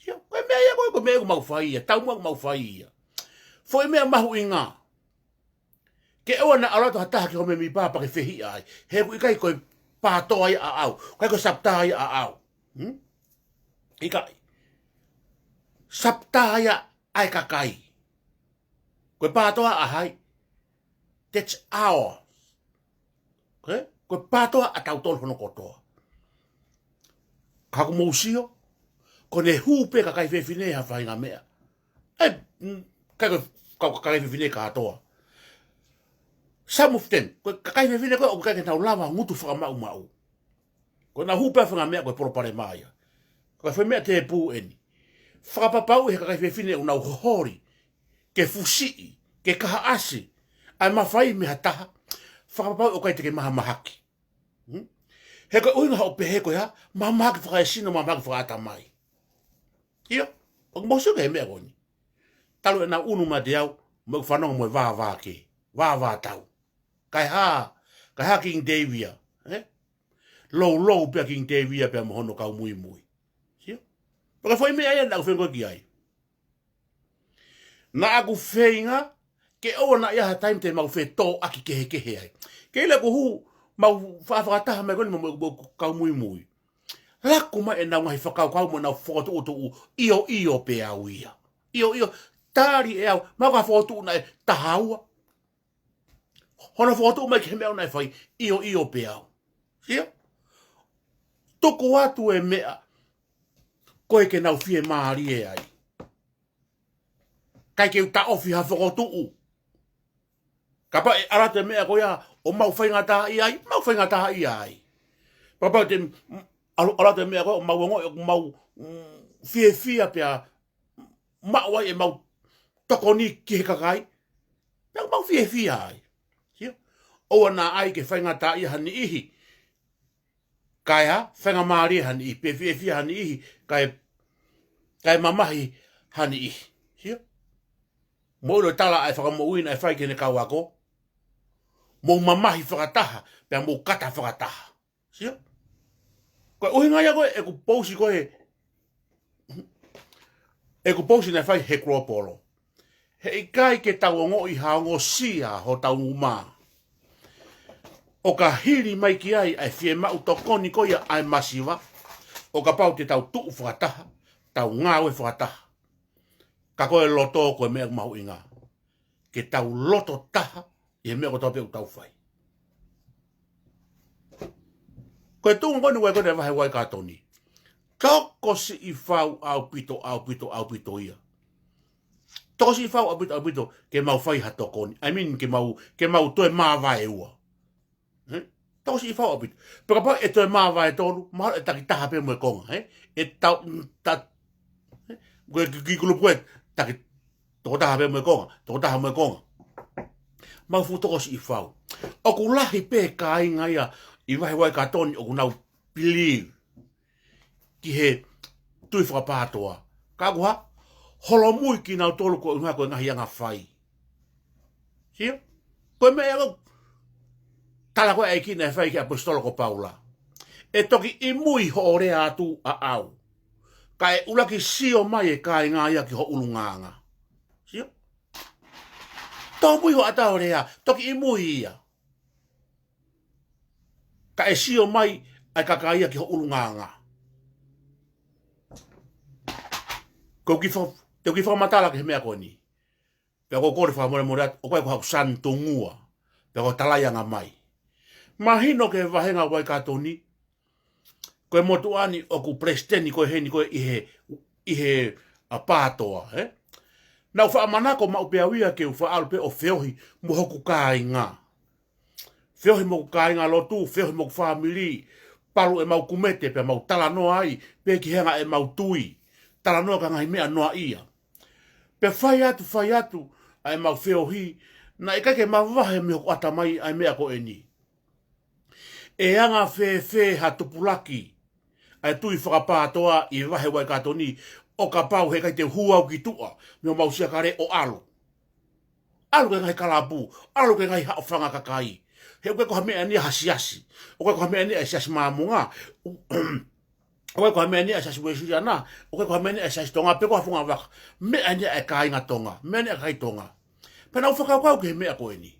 Sio? Ko e meʻa ia ko ē, ko e meʻa ʻoku mau fai ia, taumuʻa ʻoku mau fai ia. Foʻi meʻa mahuʻinga. Ke ʻoua naʻa ʻalu atu ha taha ki ho mēmipa pea ke fehiʻa ai. He ʻoku ʻikai ko e pātoa ia ʻaʻau. ʻIkai ko e saptā ia ʻaʻau. Hmm? ʻIkai. Saptā ia ʻa e kakai. Ko e pātoa ʻa hai? That's ours. Okay? Ko e pātoa ʻa tautolu hono kotoa. Ka ʻoku mou sio, ko ʻene hū pē kakai fefine ha faʻahinga meʻa. ʻE, mm, ʻikai ko e, ka, kakai fefine kātoa. Some of them, ko e kakai fefine ko ē ʻoku ʻikai ke nau lava ngutu fakamaʻumaʻu. Ko ʻenau hū pē ha faʻahinga meʻa ko e palopalema ia. Ko e foʻi meʻa tēpū eni. Fakapapauʻi he kakai fefine ʻoku nau holi, ke fusiʻi, ke kahaʻasi ʻa e mafai mei ha taha. Fakapapauʻi ʻoku ʻikai te ke mahamahaki. Hmm? He ko e ʻuhinga hoʻo pehē ko e hā, mahamahaki fakaesino, mahamahaki fakaʻatamai. Ia, ʻoku mou sio ki he meʻa ko eni. Talu ʻenau ʻunu meiate au, mo ʻeku fanongo mo e vāvāke, vāvātau. Kae hā, kae hā King Davia, ē? Loulou pē ʻa King Davia pea mo hono kau muimui. Sio? Pea ko e foʻi meʻa ia naʻa ku feinga ki ai. Naʻa ku feinga, ke ʻoua naʻa ʻi ai ha taimi te mau fetōʻaki kehekehe ai. Kei lea ʻoku hū, mau fa-, fakataha mai ko eni mo, mo, mo kau muimui. Laku mai ʻenau ngaahi fakakaukau mo ʻenau fokotuʻutuʻu, ʻio, ʻio pē au ia. ʻIo, ʻio, tali ʻe au, mau ka fokotuʻu naʻe taha ua. Hono fokotuʻu mai ki he meʻa ʻoku nau fai, ʻio, ʻio pē au. Sio? Tuku atu e meʻa, ko e ke nau fiemālie ai. ʻIkai ke u taʻofi ha fokotuʻu. Kapau ʻe ʻalu atu e meʻa ko ia, ʻo mau faingataʻaʻia ai, mau faingataʻaʻia ai. Kapau te, mm, ʻalu, ʻalu atu e meʻa ko ia, ʻo mau ongoʻi, ʻo mau, mm, fiefia pea maʻu ai ʻemau tokoni ki he kakai. Pea mau fiefia ai. Sio? ʻOua naʻa ʻai ke faingataʻaʻia ha niʻihi. Kae hā, faingamālie ha niʻihi, pe fiefia ha niʻihi, kae, kae mamahi ha niʻihi. Sio? Mou ʻilo e tala ʻa e fakamoʻui naʻe fai ki heʻene kau ako. Mou mamahi fakataha, pea mou kata fakataha. Sio? Ko e ʻuhinga ia ko ē, ʻeku pousi ko ē, ʻeku pousi naʻe fai he Kuloa Polo. Heʻikai ke tau ongoʻi ha ongosia hotau uma. ʻO ka hili mai ki ai ʻa e fiemaʻu tokoni ko ia ʻa e masiva, ʻo kapau te tau tuʻu fakataha, tau ngāue fakataha. Ka ko e loto ko e meʻa mahuʻinga. Ke tau loto taha, ʻi he meʻa kotoa pē ʻoku tau fai. Ko e tuʻunga ko eni ʻoku ʻi ai ko eni e vahe Uaikatoni. Tokosiʻi fau ʻaupito, ʻaupito, ʻaupito ia. Tokosiʻi fau ʻaupito, ʻaupito, ke mau fai ha tokoni. I mean, ke mau, ke mau toe māvae ua. Ē? Tokosiʻi fau ʻaupito. Pea kapau ʻe toe māvae tolu, mahalo ʻe taki taha pē mo e konga, ē? ʻE tau, ta, ē? Ko e ki, ki kulupu ē, taki tokotaha pē mo e konga, tokotaha mo e konga. Mau fuʻu tokosiʻi fau. ʻOku lahi pē kāinga ia ʻi vahe Uaikatoni ʻoku nau believe ki he tui fakapātoa. Ka ʻoku hā, holomui kinautolu ko e ʻuhinga ko e ngaahi anga fai. Sio? Ko e meʻa ia ʻoku tala ko ē ʻa e ʻEiki naʻe fai ki he ʻaposetolo ko Paula. ʻE toki ʻi mui hoʻo lea atu ʻaʻau. Kae ʻuluaki sio mai e kāinga ia ki ho ʻulungaanga. Sio? Tōmui hoʻatā hoʻo lea, toki ʻi mui ia. Kae sio mai ʻa e kakai ia ki ho ʻulungaanga. Ko e kiʻi fa-, te u kiʻi fakamatala ki he meʻa ko eni. Pea ʻoku ou kole fakamolemole atu, ʻoku ʻikai ko haʻaku sanitungua. Pea ʻoku ou talaianga mai. Mahino ki he vahenga Uaikatoni, ko e motuʻa ni ʻoku palesiteni ko ē heni ko ē ʻi he, ʻi he, ʻa, pātoa, ē? Naʻa ku faʻa manako maʻu pē au ia ke u faʻa ʻalu pē ʻo feohi mo hoku kāinga. Feohi mo hoku kāingalotu, feohi mo hoku fāmili, palu ʻemau kumete, pea mau talanoa ai, pea ki he anga ʻemau tui. Talanoa ki he ngaahi meʻa noaʻia. Pea fai atu, fai atu, ʻa ʻemau feohi, naʻe ʻikai ke mavahe mei hoku ʻatamai ʻa e meʻa ko eni. ʻE anga fēfē ha tupulaki ʻa e tui fakapātoa ʻi he vahe Uaikatoni, ʻo kapau he ʻikai te u hū au ki tuʻa mei homau siakale ʻo ʻalu. ʻAlu ki he ngaahi kalapu, ʻalu ki he ngaahi haʻofanga kakai. He ʻoku ʻikai ko ha meʻa eni ia ha siasi. ʻOku ʻikai ko ha meʻa eni ia ʻa e Siasi Māmonga. ʻOku ʻikai ko ha meʻa eni ia ʻa e Siasi Uēsiliana. ʻOku ʻikai ko ha meʻa eni ia ʻa e Siasi Tonga pe ko ha fungavaka. Meʻa eni ia ʻa e kāinga Tonga. Meʻa eni ia ʻa e kakai Tonga. Pea naʻá ku fakakaukau ki he meʻa ko eni.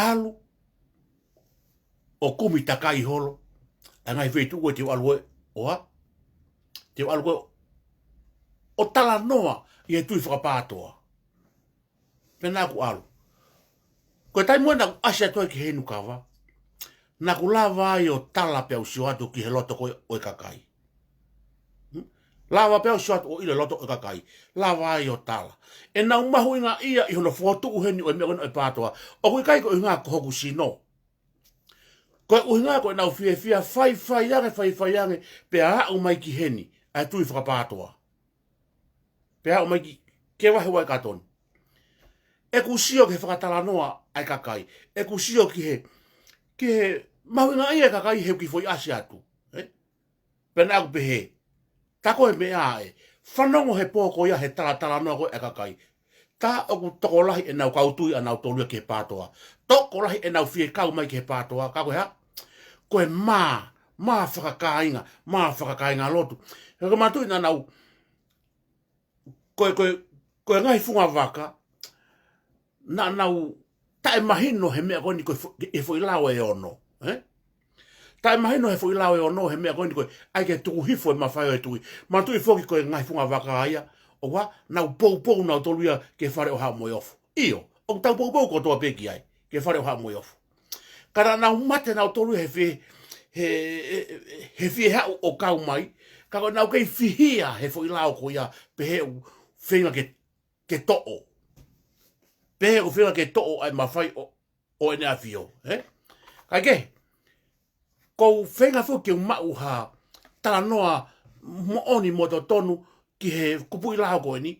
ʻAlu ʻo kumi takai holo ʻa e ngaahi feituʻu ʻe te u ʻalu ai ʻo ʻa, te u ʻalu ko ē ʻo talanoa ʻi he tui fakapātoa. Pea naʻá ku ʻalu. Ko e taimi ʻoku ou ʻasi atu ai ki heni kava, naʻá ku lava ai ʻo tala pea u sio atu ki he loto ko ē ʻo e kakai. Hmm? Lava pea u sio atu ʻo ʻilo e loto ʻo e kakai. Lava ai ʻo tala. ʻEnau mahuʻingaʻia ʻi hono fokotuʻu heni ʻo e meʻa ko eni ʻo e pātoa. ʻOku ʻikai ko e ʻuhinga ko hoku sino. Ko e ʻuhinga ko ʻenau fiefia faifai ange, faifai ange, pea aʻu mai ki heni, ʻa e tui fakapātoa. Pea aʻu mai ki, ki he vahe Uaikatoni. ʻOku ou sio ki he fakatalanoa ʻa e kakai. ʻOku ou sio ki he, ki he mahuʻingaʻia e kakai he ʻoku kiʻi foʻi ʻasi atu. Ē? Pea naʻá ku pehē, tā ko e meʻa ē, fanongo he pō ko ia he talatalanoa ko ē ʻa e kakai. Tā ʻoku tokolahi ʻenau kau tui ʻanautolu ia ki he pātoa. Tokolahi ʻenau fie kau mai ki he pātoa, ka ko e hā? Ko e mā, mā fakakāinga, mā fakakāingalotu. He ko e mātuʻa naʻa nau, ko e, ko e, ko e ngaahi fungavaka, naʻa nau taʻemahino he meʻa ko eni ko e fo-, he foʻi lao ʻe ono, ē? Taʻemahino he foʻi lao ʻe ono he meʻa ko eni ko e ʻai ke tuku hifo e mafai ʻo e tuʻi. Mātuʻa foki ko e ngaahi fungavaka ia, ʻoku nau poupou nautolu ia ki he fale ʻo Haʻa Moheofo. ʻIo, ʻoku tau poupou kotoa pē ki ai, ki he fale ʻo Haʻa Moheofo. Ka naʻa nau mate nautolu he fie, he, he, he fie haʻu ʻo kau mai, ka ko ʻenau kei fihia he foʻi lao ko ia, pehē ʻoku feinga ke, ke toʻo. Pehē ʻoku feinga ke toʻo ʻa e mafai ʻo, ʻo ʻEne ʻAfio, ē? Kae kehe, ʻoku ou feinga foki ke u maʻu ha talanoa moʻoni mo totonu ki he kupuʻi lao ko eni,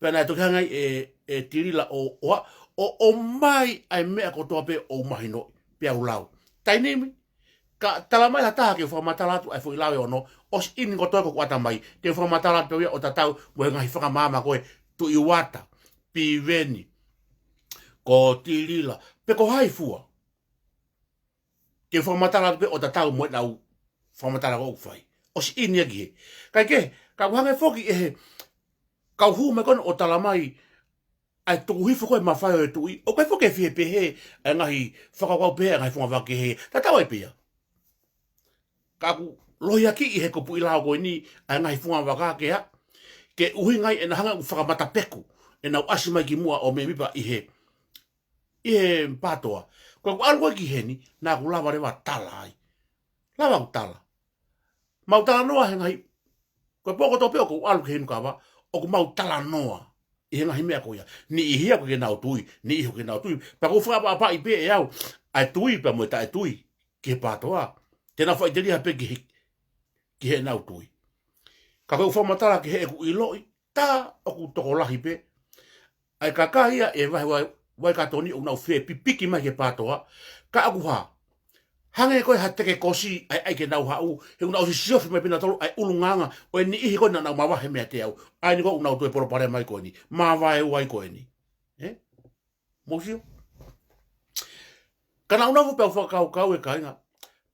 pea naʻe toki hanga ai ʻe, ʻe Tilila ʻo, ʻo, ʻo, ʻomai ʻa e meʻa kotoa pē ʻoku mahinoʻi, pea u lau. Taimi ni, ka tala mai ha taha ke u fakamatala atu ʻa e foʻi lao ʻe ono, ʻosi ʻiloʻi kotoa ko ʻeku ʻatamai, te u fakamatala atu pē ia ʻo tatau mo e ngaahi fakamaama ko ē, Tuʻi Uata, Piveni, ko Tilila, pe ko hai fua. Ke fakamatala atu pē ʻo tatau mo ʻenau fakamatala ko ē ʻoku fai. ʻOsi ʻiloʻi ia ki hē. Kae kehe, ka ʻoku hangē foki ʻe he kau hū mai ko ena ʻo tala mai ʻa e tuku hifo ko ē mafai ʻo e tuʻi, ʻoku ʻikai foki ke fie pehē ʻa e ngaahi fakakaukau pehē ʻa e ngaahi fungavaka kehe. Tatau ai pē ia. Ka ʻoku lohiakiʻi he kupuʻi lao ko eni ʻa e ngaahi fungavaka kehe, ke ʻuhinga ai ʻenau hanga ʻo fakamatapeku ʻenau ʻasi mai ki muʻa ʻo mēmipa ʻi he, ʻi he pātoa. Ko ʻeku ʻalu ko ē ki heni, naʻá ku lava leva tala ai. Lava ʻeku tala. Mau talanoa he ngaahi, ko e pō kotoa pē ʻoku ou ʻalu ki heni kava, ʻoku mau talanoa ʻi he ngaahi meʻa ko ia. Niʻihi ʻoku ʻikai ke nau tui, niʻihi ʻoku ʻikai ke nau tui. Pea ʻoku ou fakaʻapaʻapaʻi pē ʻe au ʻa e tui pea mo e taʻetui ki he pātoa. Te nau faʻiteliha pē ki he, ki heʻenau tui. Ka ko ʻeku fakamatala ki heʻeku ʻiloʻi, tā ʻoku tokolahi pē ʻa e kakai ia ʻi he vahe Uai-, Uaikatoni ʻoku nau fepipiki mai ki he pātoa, ka ʻoku hā, hangē ko e ha teke kosi ʻa e ʻai ke nau haʻu, he ʻoku nau ʻosi siofi mai pē nautolu ʻa e ʻulungaanga ʻo e niʻihi ko ē naʻa nau mavahe meiate au, ʻa eni ko ē ʻoku nau toe palopalema ai ko eni, mavaeua ai ko eni. Ē? Mou sio? Ka naʻa ku nofo pē ʻo fakakaukau, ʻe kāinga,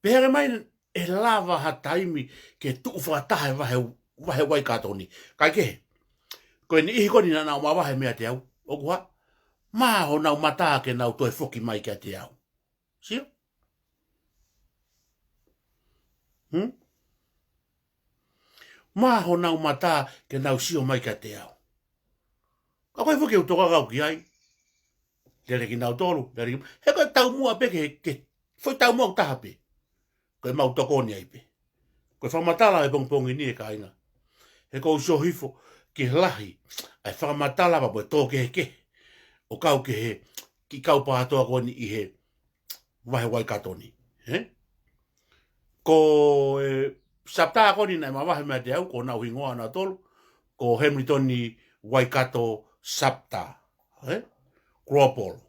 pehē ange mai ʻe lava ha taimi ke tuʻu fakataha e vahe, vahe Uaikatoni. Kae kehe, ko e niʻihi ko eni naʻa nau mavahe meiate au, ʻoku hā, mā honau mata ke nau toe foki mai kiate au. Sio? Hmm? Mā honau mata ke nau sio mai kiate au. Ka ko e foki ʻoku tokanga au ki ai. Lele kinautolu, lele ki, he ko e taumuʻa pē ke, ke, foʻi taumuʻa ʻoku taha pē. Ko ʻemau tokoni ai pē. Ko e fakamatala he pongipongi ni, ʻe kāinga, he ʻoku ou sio hifo ki he lahi ʻa e fakamatala pea mo e tō kehekehe ʻo kau ki he kiʻi kau pātoa ko eni ʻi he vahe Waikato ni. Ē? Ko e sapta ko eni naʻe mavahe meiate au, ko honau hingoa nautolu, ko Hamilton Waikato Sapta. Ē? Global.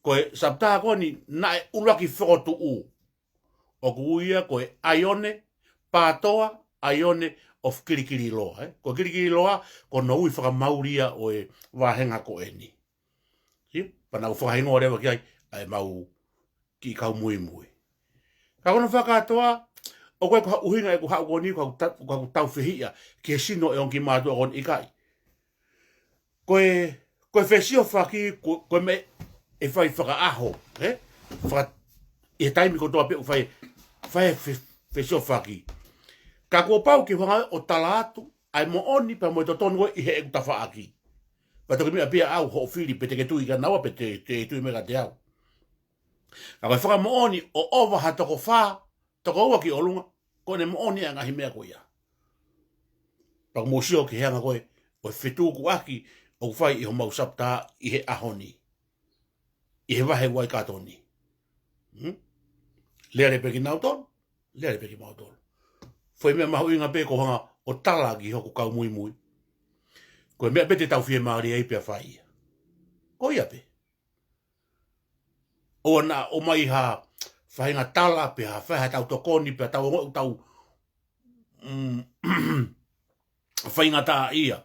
Ko e sapta ko eni naʻe ʻuluaki fokotuʻu. ʻOku ui ia ko e ʻAione, pātoa, ʻAione of Kilikililoa, ē? Ko Kilikililoa, ko hono ui fakamauli ia ʻo e vāhenga ko eni. Sio? Pea naʻa ku fakahingoa leva ki ai, ʻa e mau kiʻi kau muimui. Ka ko hono fakakātoa, ʻoku ʻikai ko ha ʻuhinga ʻeku haʻu ko eni, ko ʻeku ta-, ko ʻeku taufehiʻa ki he sino ʻo e ongo kiʻi mātuʻa ko eni, ʻikai. Ko e, ko e fesiofaki, ko, ko e meʻa ʻe fai fakaʻaho, ē? Faka-, ʻi he taimi kotoa pē ʻoku fai, fai e fe-, fesiofaki. Ka kuo pau ke u hanga ʻo tala atu ʻa e moʻoni pea mo e totonu ʻi heʻeku tafaʻaki. Pea toki meʻa pē ʻe au hoʻo fili pe te ke tui kia naua pe te, te tui mai kiate au. Ka ko e fakamoʻoni ʻo ʻova ha toko fā, toko ua ki ʻolunga, ko ʻene moʻoni ʻa e ngaahi meʻa ko ia. Pea ʻoku mou sio ki he anga ko ē ʻo e fetukuʻaki ʻoku fai ʻi homau sapta ʻi he ʻaho ni, ʻi he vahe Waikato ni. Hmm? Lele pē kinautolu, lele pē kimautolu. Foʻi meʻa mahuʻinga pē ko e hanga ʻo tala ki hoku kau muimui. Ko e meʻa pē te tau fiemālie ai pea fai ia. Ko ia pē. ʻOua naʻa ʻomai ha faʻahinga tala pe ha fai ha tau tokoni pea tau ongoʻi ʻoku tau, mm, faingataʻaʻia.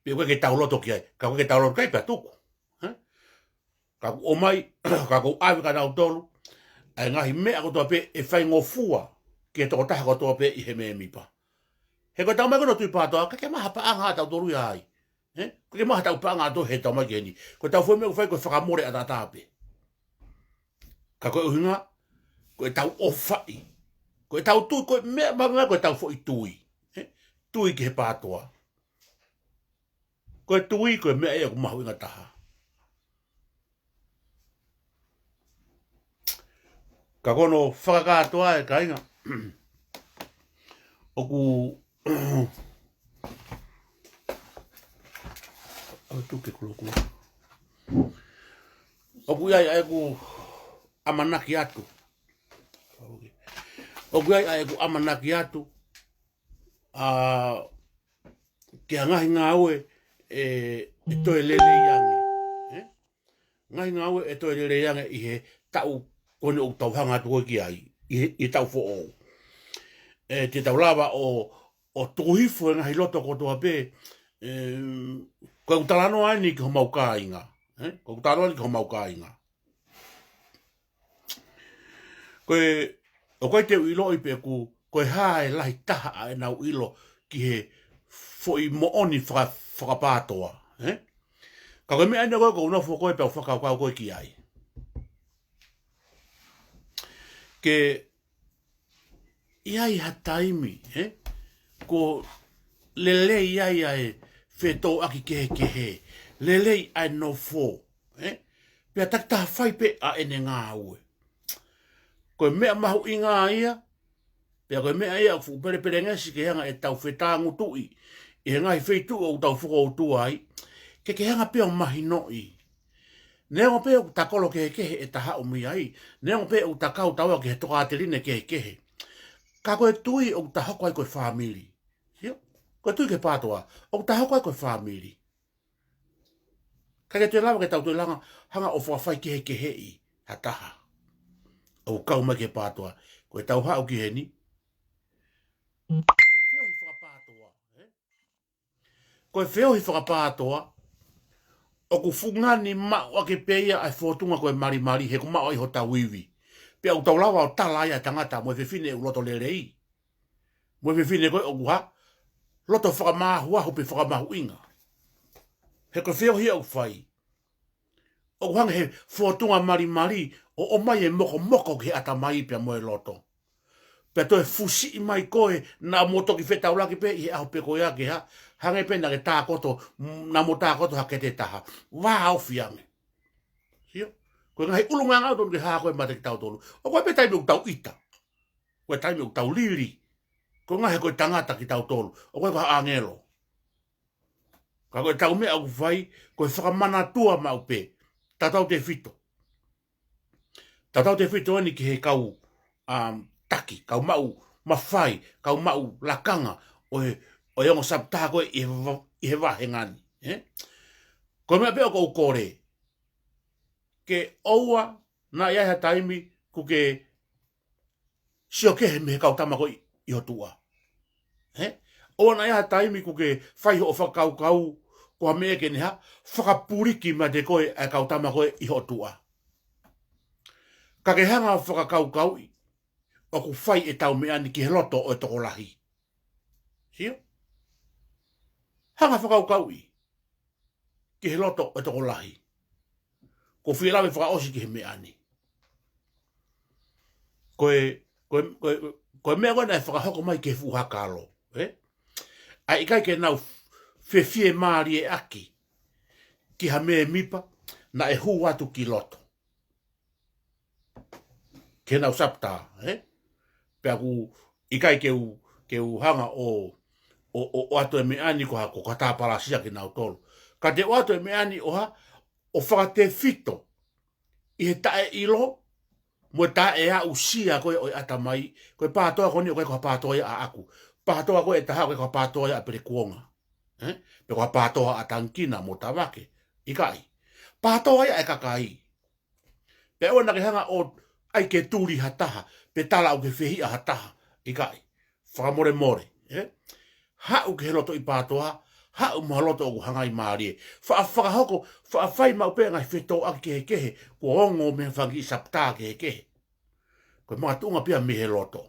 Pe ʻoku ʻikai ke tau loto ki ai. Ka ʻoku ʻikai ke tau loto ki ai pea tuku. Ē? Ka ʻoku ʻomai, ka ʻoku ʻave kia nautolu ʻa e ngaahi meʻa kotoa pē ʻe faingofua ki he tokotaha kotoa pē ʻi he mēmipa. He ko e tau mai ko hono tui pātoa, ʻikai ke maʻu ha paʻanga ʻa tautolu ia ai. Ē? ʻIkai ke maʻu ha tau paʻanga ʻa tautolu he tau mai ki heni. Ko e tau foʻi meʻa ʻoku fai ko e fakamole ʻataʻatā pē. Ka ko e ʻuhinga, ko e tau ʻofaʻi. Ko e tau tui, ko e meʻa mahuʻinga ko e tau foʻi tui. Ē? Tui ki he pātoa. Ko e tui, ko e meʻa ia ʻoku mahuʻinga taha. Ka ko hono fakakātoa ē kāinga. ʻOku, ʻoku tuku e kulokula. ʻOku ʻi ai ʻa ʻeku ʻamanaki atu. ʻOku ʻi ai ʻa ʻeku ʻamanaki atu. ʻA, ki he ngaahi ngāue ʻe, ʻe toe lelei ange. Ē? Ngaahi ngāue ʻe toe lelei ange ʻi he taʻu ko eni ʻoku tau hanga atu ko ē ki ai, ʻi he, ʻi he taʻu foʻou. ʻE, te tau lava ʻo, ʻo tuku hifo e ngaahi loto kotoa pē, ē, ko ʻeku talanoa eni ki homau kāinga. Ē? Ko ʻeku talanoa eni ki homau kāinga. Ko e, ʻoku ʻikai te u ʻiloʻi pe ʻoku, ko e hā e lahi taha ʻa ʻenau ʻilo ki he foʻi moʻoni faka-, fakapātoa, ē? Ka ko e meʻa eni ko ē ʻoku ou nofo ko ē pea u fakakaukau ko ē ki ai. Ke ʻi ai ha taimi, ē? Ko e lelei ai ʻa e fetōʻaki kehekehe, lelei ʻa e nofo, ē? Pea takitaha fai pē ʻa ʻene ngāue. Ko e meʻa mahuʻinga ia, pea ko e meʻa ia ʻoku fuʻu pelepelengesi ke hanga ʻe tau fetāngutuʻi ʻi he ngaahi feituʻu ʻoku tau fokoutua ai, ke ke hanga pē ʻo mahinoʻi. Neongo pē ʻoku ta kolo kehekehe ʻe ta haʻu mei ai, neongo pē ʻoku ta kau taua ki he tokāteline kehekehe. Ka ko e tui ʻoku ta hoko ai ko e fāmili. Sio? Ko e tui ki he pātoa, ʻoku ta hoko ai ko e fāmili. ʻIkai ke toe lava ke tau toe langa, hanga ʻo fakafai kehekeheʻi ha taha. ʻOku kau mai ki he pātoa. Ko e tau haʻu ki heni. Ko e feohi fakapātoa, ē? Ko e feohi fakapātoa, ʻoku fungani maʻu ʻaki pē ia ʻa e fōtunga ko e malimali, he ʻoku maʻu ai hotau ivi. Pea ʻoku tau lava ʻo tala ai ʻa e tangata mo e fefine ʻoku loto lelei. Mo e fefine ko ē ʻoku hā, loto fakamāhuahu pe fakamahuʻinga. He ko e feohi ʻoku fai. ʻOku hangē he fōtunga malimali ʻo ʻomai e mokomoko ki he ʻatamai pea mo e loto. Pea toe fusiʻi mai koe, naʻa mo toki fetaulaki pē ʻi he ʻaho pē ko ia ke hā, hangē pē naʻa ke tākoto, naʻa mo tākoto ha kete taha. Vāofi ange. Sio? Ko e ngaahi ʻulungaanga ʻoku tonu ke hā ko ē meiate kitautolu. ʻOku ʻi ai pē taimi ʻoku tau ʻita. Ko e taimi ʻoku tau lili. Ko e ngaahi ko e tangata kitautolu. ʻOku ʻikai ko ha ʻāngelo. Ka ko e tau meʻa ʻoku fai, ko e fakamanatua maʻu pē. tautautefito. Tautautefito eni ki he kau, um, taki, kau maʻu mafai, kau maʻu lakanga ʻo e, ʻo e ongo Sapatā ko ē ʻi he va-, ʻi he vahenga ni, ē? Ko e meʻa pē ʻoku ou kole, ke ʻoua naʻa ʻi ai ha taimi kuo ke sio kehe mei he kau tama ko ē ʻi ho tuʻa. Ē? ʻOua naʻa ʻi ai ha taimi kuo ke fai hoʻo fakakaukau ko ha meʻa ke ne hā, fakapuliki meiate koe ʻa e kau tama ko ē ʻi ho tuʻa. Ka ke hanga ʻo fakakaukauʻi ʻoku fai ʻetau meʻa ni ki he loto ʻo e tokolahi. Sio? Hanga ʻo fakakaukauʻi ki he loto ʻo e tokolahi. Ko e fie lave fakaʻosi ki he meʻa ni. Ko e, ko e, ko e, ko e meʻa ko ē naʻe fakahoko mai ki he fuʻu hakalo, ē? ʻA e ʻikai ke nau fefie mālie ʻaki ki ha mēmipa naʻe hū atu ki loto. Ke nau Sapatā, ē? Pea ʻoku ʻikai ke u, ke u hanga ʻo, ʻo, ʻo, ʻo ʻoatu e meʻa ni ko ha, ko ha tāpalasia kinautolu. Ka te u ʻoatu e meʻa ni ʻo hā, ʻo fakatefito ʻi he taʻeʻilo, mo e taʻeaʻusia ko ē ʻo e ʻatamai, ko e pātoa ko eni ʻoku ʻikai ko ha pātoa ia ʻaʻaku. Pātoa ko ē ʻe taha ʻoku ʻikai ko ha pātoa ia ʻa Pele Kuonga. Ē? Pe ko ha pātoa ʻa Tangikina mo Tavake. ʻIkai. Pātoa ia ʻa e kakai. Pea ʻoua naʻa ke hanga ʻo ʻai ke tuli ha taha, pe tala ʻoku ke fehiʻa ha taha. ʻIkai. Fakamolemole, ē? Haʻu ki he loto ʻi pātoa, haʻu mo ha loto ʻoku hangai mālie. Faʻa fakahoko, faʻa fai maʻu pē ngaahi fetōʻaki kehekehe, kuo ongo mei he fanga kiʻi Sapatā kehekehe. Ko e makatuʻunga pē ia mei he loto.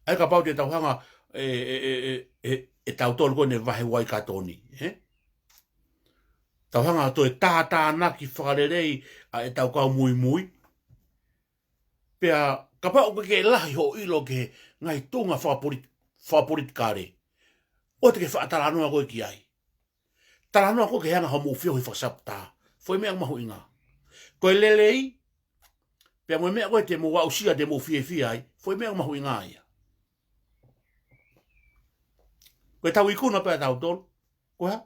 ʻA ia kapau te tau hanga ʻe, ʻe, ʻe, ʻe, ʻe, ʻe tautolu ko eni vahe Waikato ni, ē? Tau hanga ʻo toe tātānaki fakalelei ʻa ʻetau kau muimui. Pea kapau ʻoku ke lahi hoʻo ʻilo ki he ngaahi tuʻunga fakapolit-, fakapolitikale, ʻoua te ke faʻa talanoa koe ki ai. Talanoa koe ki he anga hoʻomou feohi fakasapatā. Foʻi meʻa mahuʻinga. Ko e lelei, pea mo e meʻa ko ē te mou aʻusia, te mou fiefia ai, foʻi meʻa mahuʻinga ia. Ko ʻetau ikuna pē ʻatautolu, ko e hā?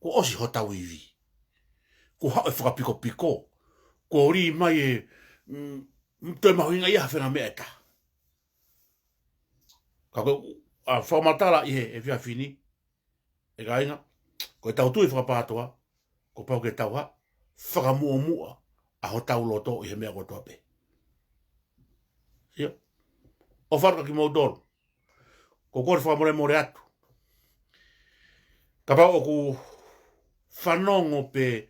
Kuo ʻosi hotau ivi. Kuo haʻu e fakapikopiko. Kuo lī mai e, mm, mm, toe mahuʻinga ia ha faʻahinga meʻa ʻe taha. Ka ko e, ʻa, fakamatala ʻi he, he efiafi ni, ʻe kāinga, ko ʻetau tui fakapātoa, kuo pau ke tau hā, fakamuʻomuʻa ʻa hotau loto ʻi he meʻa kotoa pē. Sio? ʻOfa atu kia kimoutolu. Ko e kole fakamolemole atu. Kapau ʻoku fanongo pe,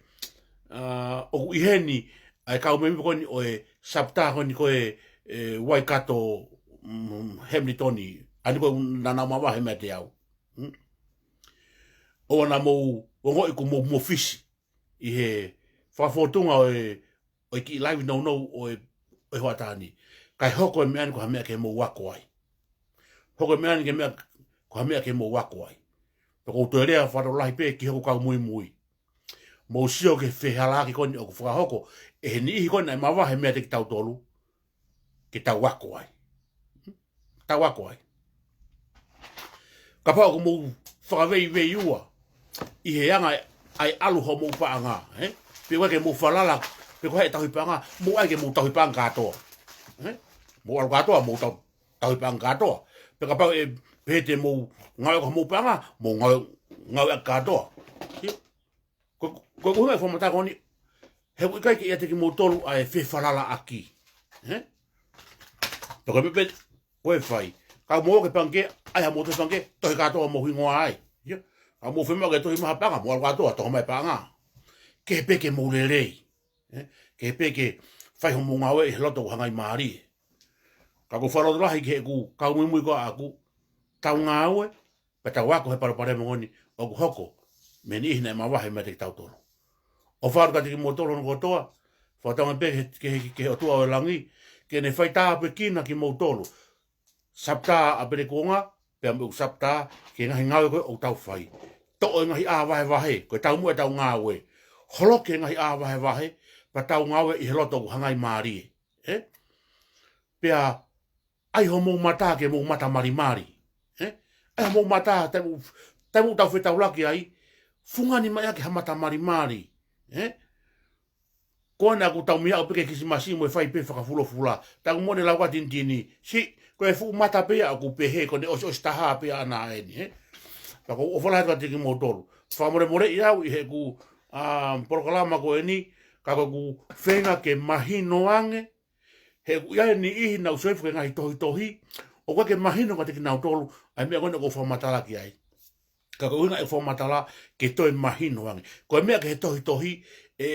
ʻa, ʻoku ʻi heni ʻa e kau mēmipa ko eni ʻo e Sapatā ko eni ko ē, ʻe, Waikato, mm, Hamilton, ʻa eni ko ē naʻa nau mavahe meiate au. Hmm? ʻOua naʻa mou ongoʻi kuo mou mōfisi ʻi he fakafōtunga ʻo e, ʻo e kiʻi laivi nounou ʻo e, ʻo e hoʻatā ni. Kae hoko e meʻa ni ko ha meʻa ke mou ako ai. Hoko e meʻa ni ke meʻa, ko ha meʻa ke mou ako ai. Pea ʻoku ou toe lea fakalotolahi pē ki hoku kau muimui. Mou sio ki he fehālaaki ko eni ʻoku fakahoko ʻe he niʻihi ko eni naʻe mavahe meiate kitautolu, ke tau ako ai. Tau ako ai. Kapau ʻoku mou fakaveiveiua ʻi he anga ʻa e ʻalu hoʻomou paʻanga, ē? Pe ʻoua ke mou falala, pe ko e hā e tauhi paʻanga, mou ʻai ke mou tauhi paʻanga kātoa. Ē? Mou ʻalu kātoa, mou tau-, tauhi paʻanga kātoa. Pe kapau ʻe pehē te mou ngāue ko hoʻomou paʻanga, mou ngāue, ngāue ʻaki kātoa. Sio? Ko, ko, ko e ʻuhinga e fakamatala ko eni, he ʻoku ʻikai ke ʻiate kimoutolu ʻa e fefalalaʻaki. Ē? Pea ko e meʻa pē ko ē ʻe fai. Ka mou ō ki he pangikē, ʻai haʻamou tohi pangikē, tohi kātoa homou hingoa ai. Ia. Ka mou fiemaʻu ke tohi mai ha paʻanga, mou ʻalu kātoa, tohi mai paʻanga. Kehe pē ke mou lelei. Ē? Kehe pē ke fai hoʻomou ngāue ʻi he loto ʻoku hangai mālie. Ka ʻoku ou fakalotolahi ki heʻeku kau muimui ko ē ʻaʻaku, tau ngāue, pea tau ako he palopalema ko eni ʻoku hoko mei he niʻihi naʻe mavahe meiate kitautolu. ʻOfa atu kiate kimoutolu hono kotoa, fakatauange pē ki he, ki he, ki he ʻOtua ʻo e langi, ke ne faitāpuekina kimoutolu. Sapatā ʻa Pele Kuonga, pea mo ʻeku Sapatā, ki he ngaahi ngāue ko ē ʻoku tau fai. Toʻo e ngaahi ʻā vahevahe, ko e taumuʻa ʻetau ngāue. Holoki e ngaahi ʻā vahevahe, pea tau ngāue ʻi he loto ʻoku hangai mālie. Ē? Pea ʻai hoʻomou mata ke mou mata malimali. Ē? ʻAi hoʻomou mata, taimi, taimi ʻoku tau fetaulaki ai, fungani mai ʻaki ha mata malimali. Ē? Ko ena ʻoku tau meʻa ʻo peke Kilisimasi mo e fai pē fakafulofula. Tau mo ne lau ka tinitini. Siʻi, ko e fuʻu mata pē ia ʻoku pehē, ko ʻene ʻosiʻosi taha pē ia ʻana eni, ē. Pea ʻoku ou ʻofa lahi atu kiate kimoutolu. Fakamolemoleʻi au ʻi heʻeku, ā, polokalama ko eni, ka ʻoku ou feinga ke mahino ange, he ʻoku ʻi ai e niʻihi naʻa nau sio hifo ki he ngaahi tohitohi, ʻoku ʻikai ke mahino kiate kinautolu ʻa e meʻa ko ena ʻoku ou fakamatala ki ai. Ka ko e ʻuhinga ʻeku fakamatala ke toe mahino ange. Ko e meʻa ki he tohitohi, ʻe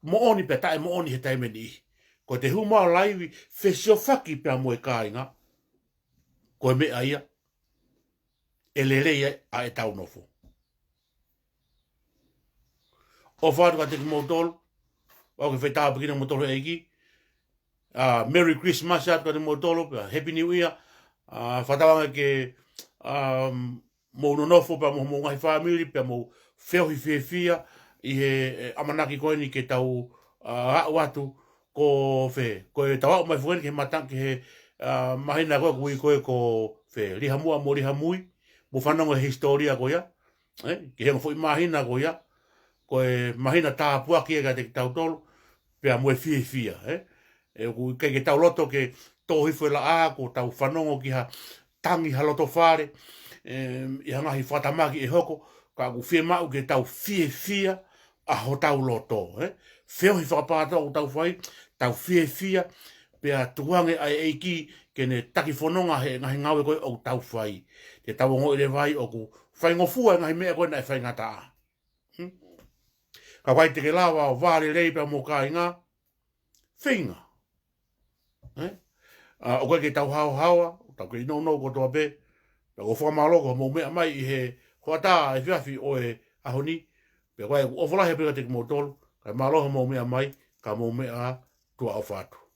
moʻoni pea taʻemoʻoni he taimi ʻe niʻihi. Ko ʻete hū mai ʻo laivi, fesiofaki pea mo e kāinga, ko e meʻa ia ʻe lelei ai ʻa ʻetau nofo. ʻOfa atu kiate kimoutolu, ʻoku ou fie tāpuekina kimoutolu ʻe he ʻEiki. Ā, Merry Christmas atu kiate kimoutolu, pea Happy New Year. Ā, fakatauange ke, ā, mou nonofo pea mo homou ngaahi fāmili, pea mou feohi fiefia ʻi he, ē, ʻamanaki ko eni ke tau, ā, aʻu atu ko fē, ko ʻetau aʻu mai foki eni ki he mata-, ki he, ā, māhina ko ē ʻoku ui ko ē ko fē, Lihamua mo Lihamui, mou fanongo he hisitōlia ko ia, ē, ki he ongo foʻi māhina ko ia, ko e māhina tāpuaki ia kiate kitautolu, pea mo e fiefia, ē. ʻE ʻoku ʻikai ke tau loto ke tō hifo e laʻā, ko ʻetau fanongo ki ha tangi ha loto fale, ē, ʻi ha ngaahi fakatamaki ʻe hoko, ka ʻoku fiemaʻu ke tau fiefia ʻa hotau loto, ē. Feohi fakapātoa ʻoku tau fai, tau fiefia, pea tukuange ʻa e ʻEiki ke ne taki fononga he ngaahi ngāue ko ē ʻoku tau fai. Ke tau ongoʻi leva ai ʻoku faingofua e ngaahi meʻa ko ē naʻe faingataʻa. Hmm? Ka ʻoku ʻikai te ke lava ʻo vā lelei pea mo e kāinga, feinga. Ē? Ā, ʻoku ʻikai ke tau haohaoa, tau kei nounou kotoa pē, pea ʻoku ou fakamālō ko hoʻomou meʻa mai ʻi he hoʻatā efiafi ʻo e ʻaho ni, pea ʻoku ou ʻofa lahi pē kiate kimoutolu, kae mālō hoʻomou meʻa mai, ka mou meʻa ā, tuʻa ʻofa atu.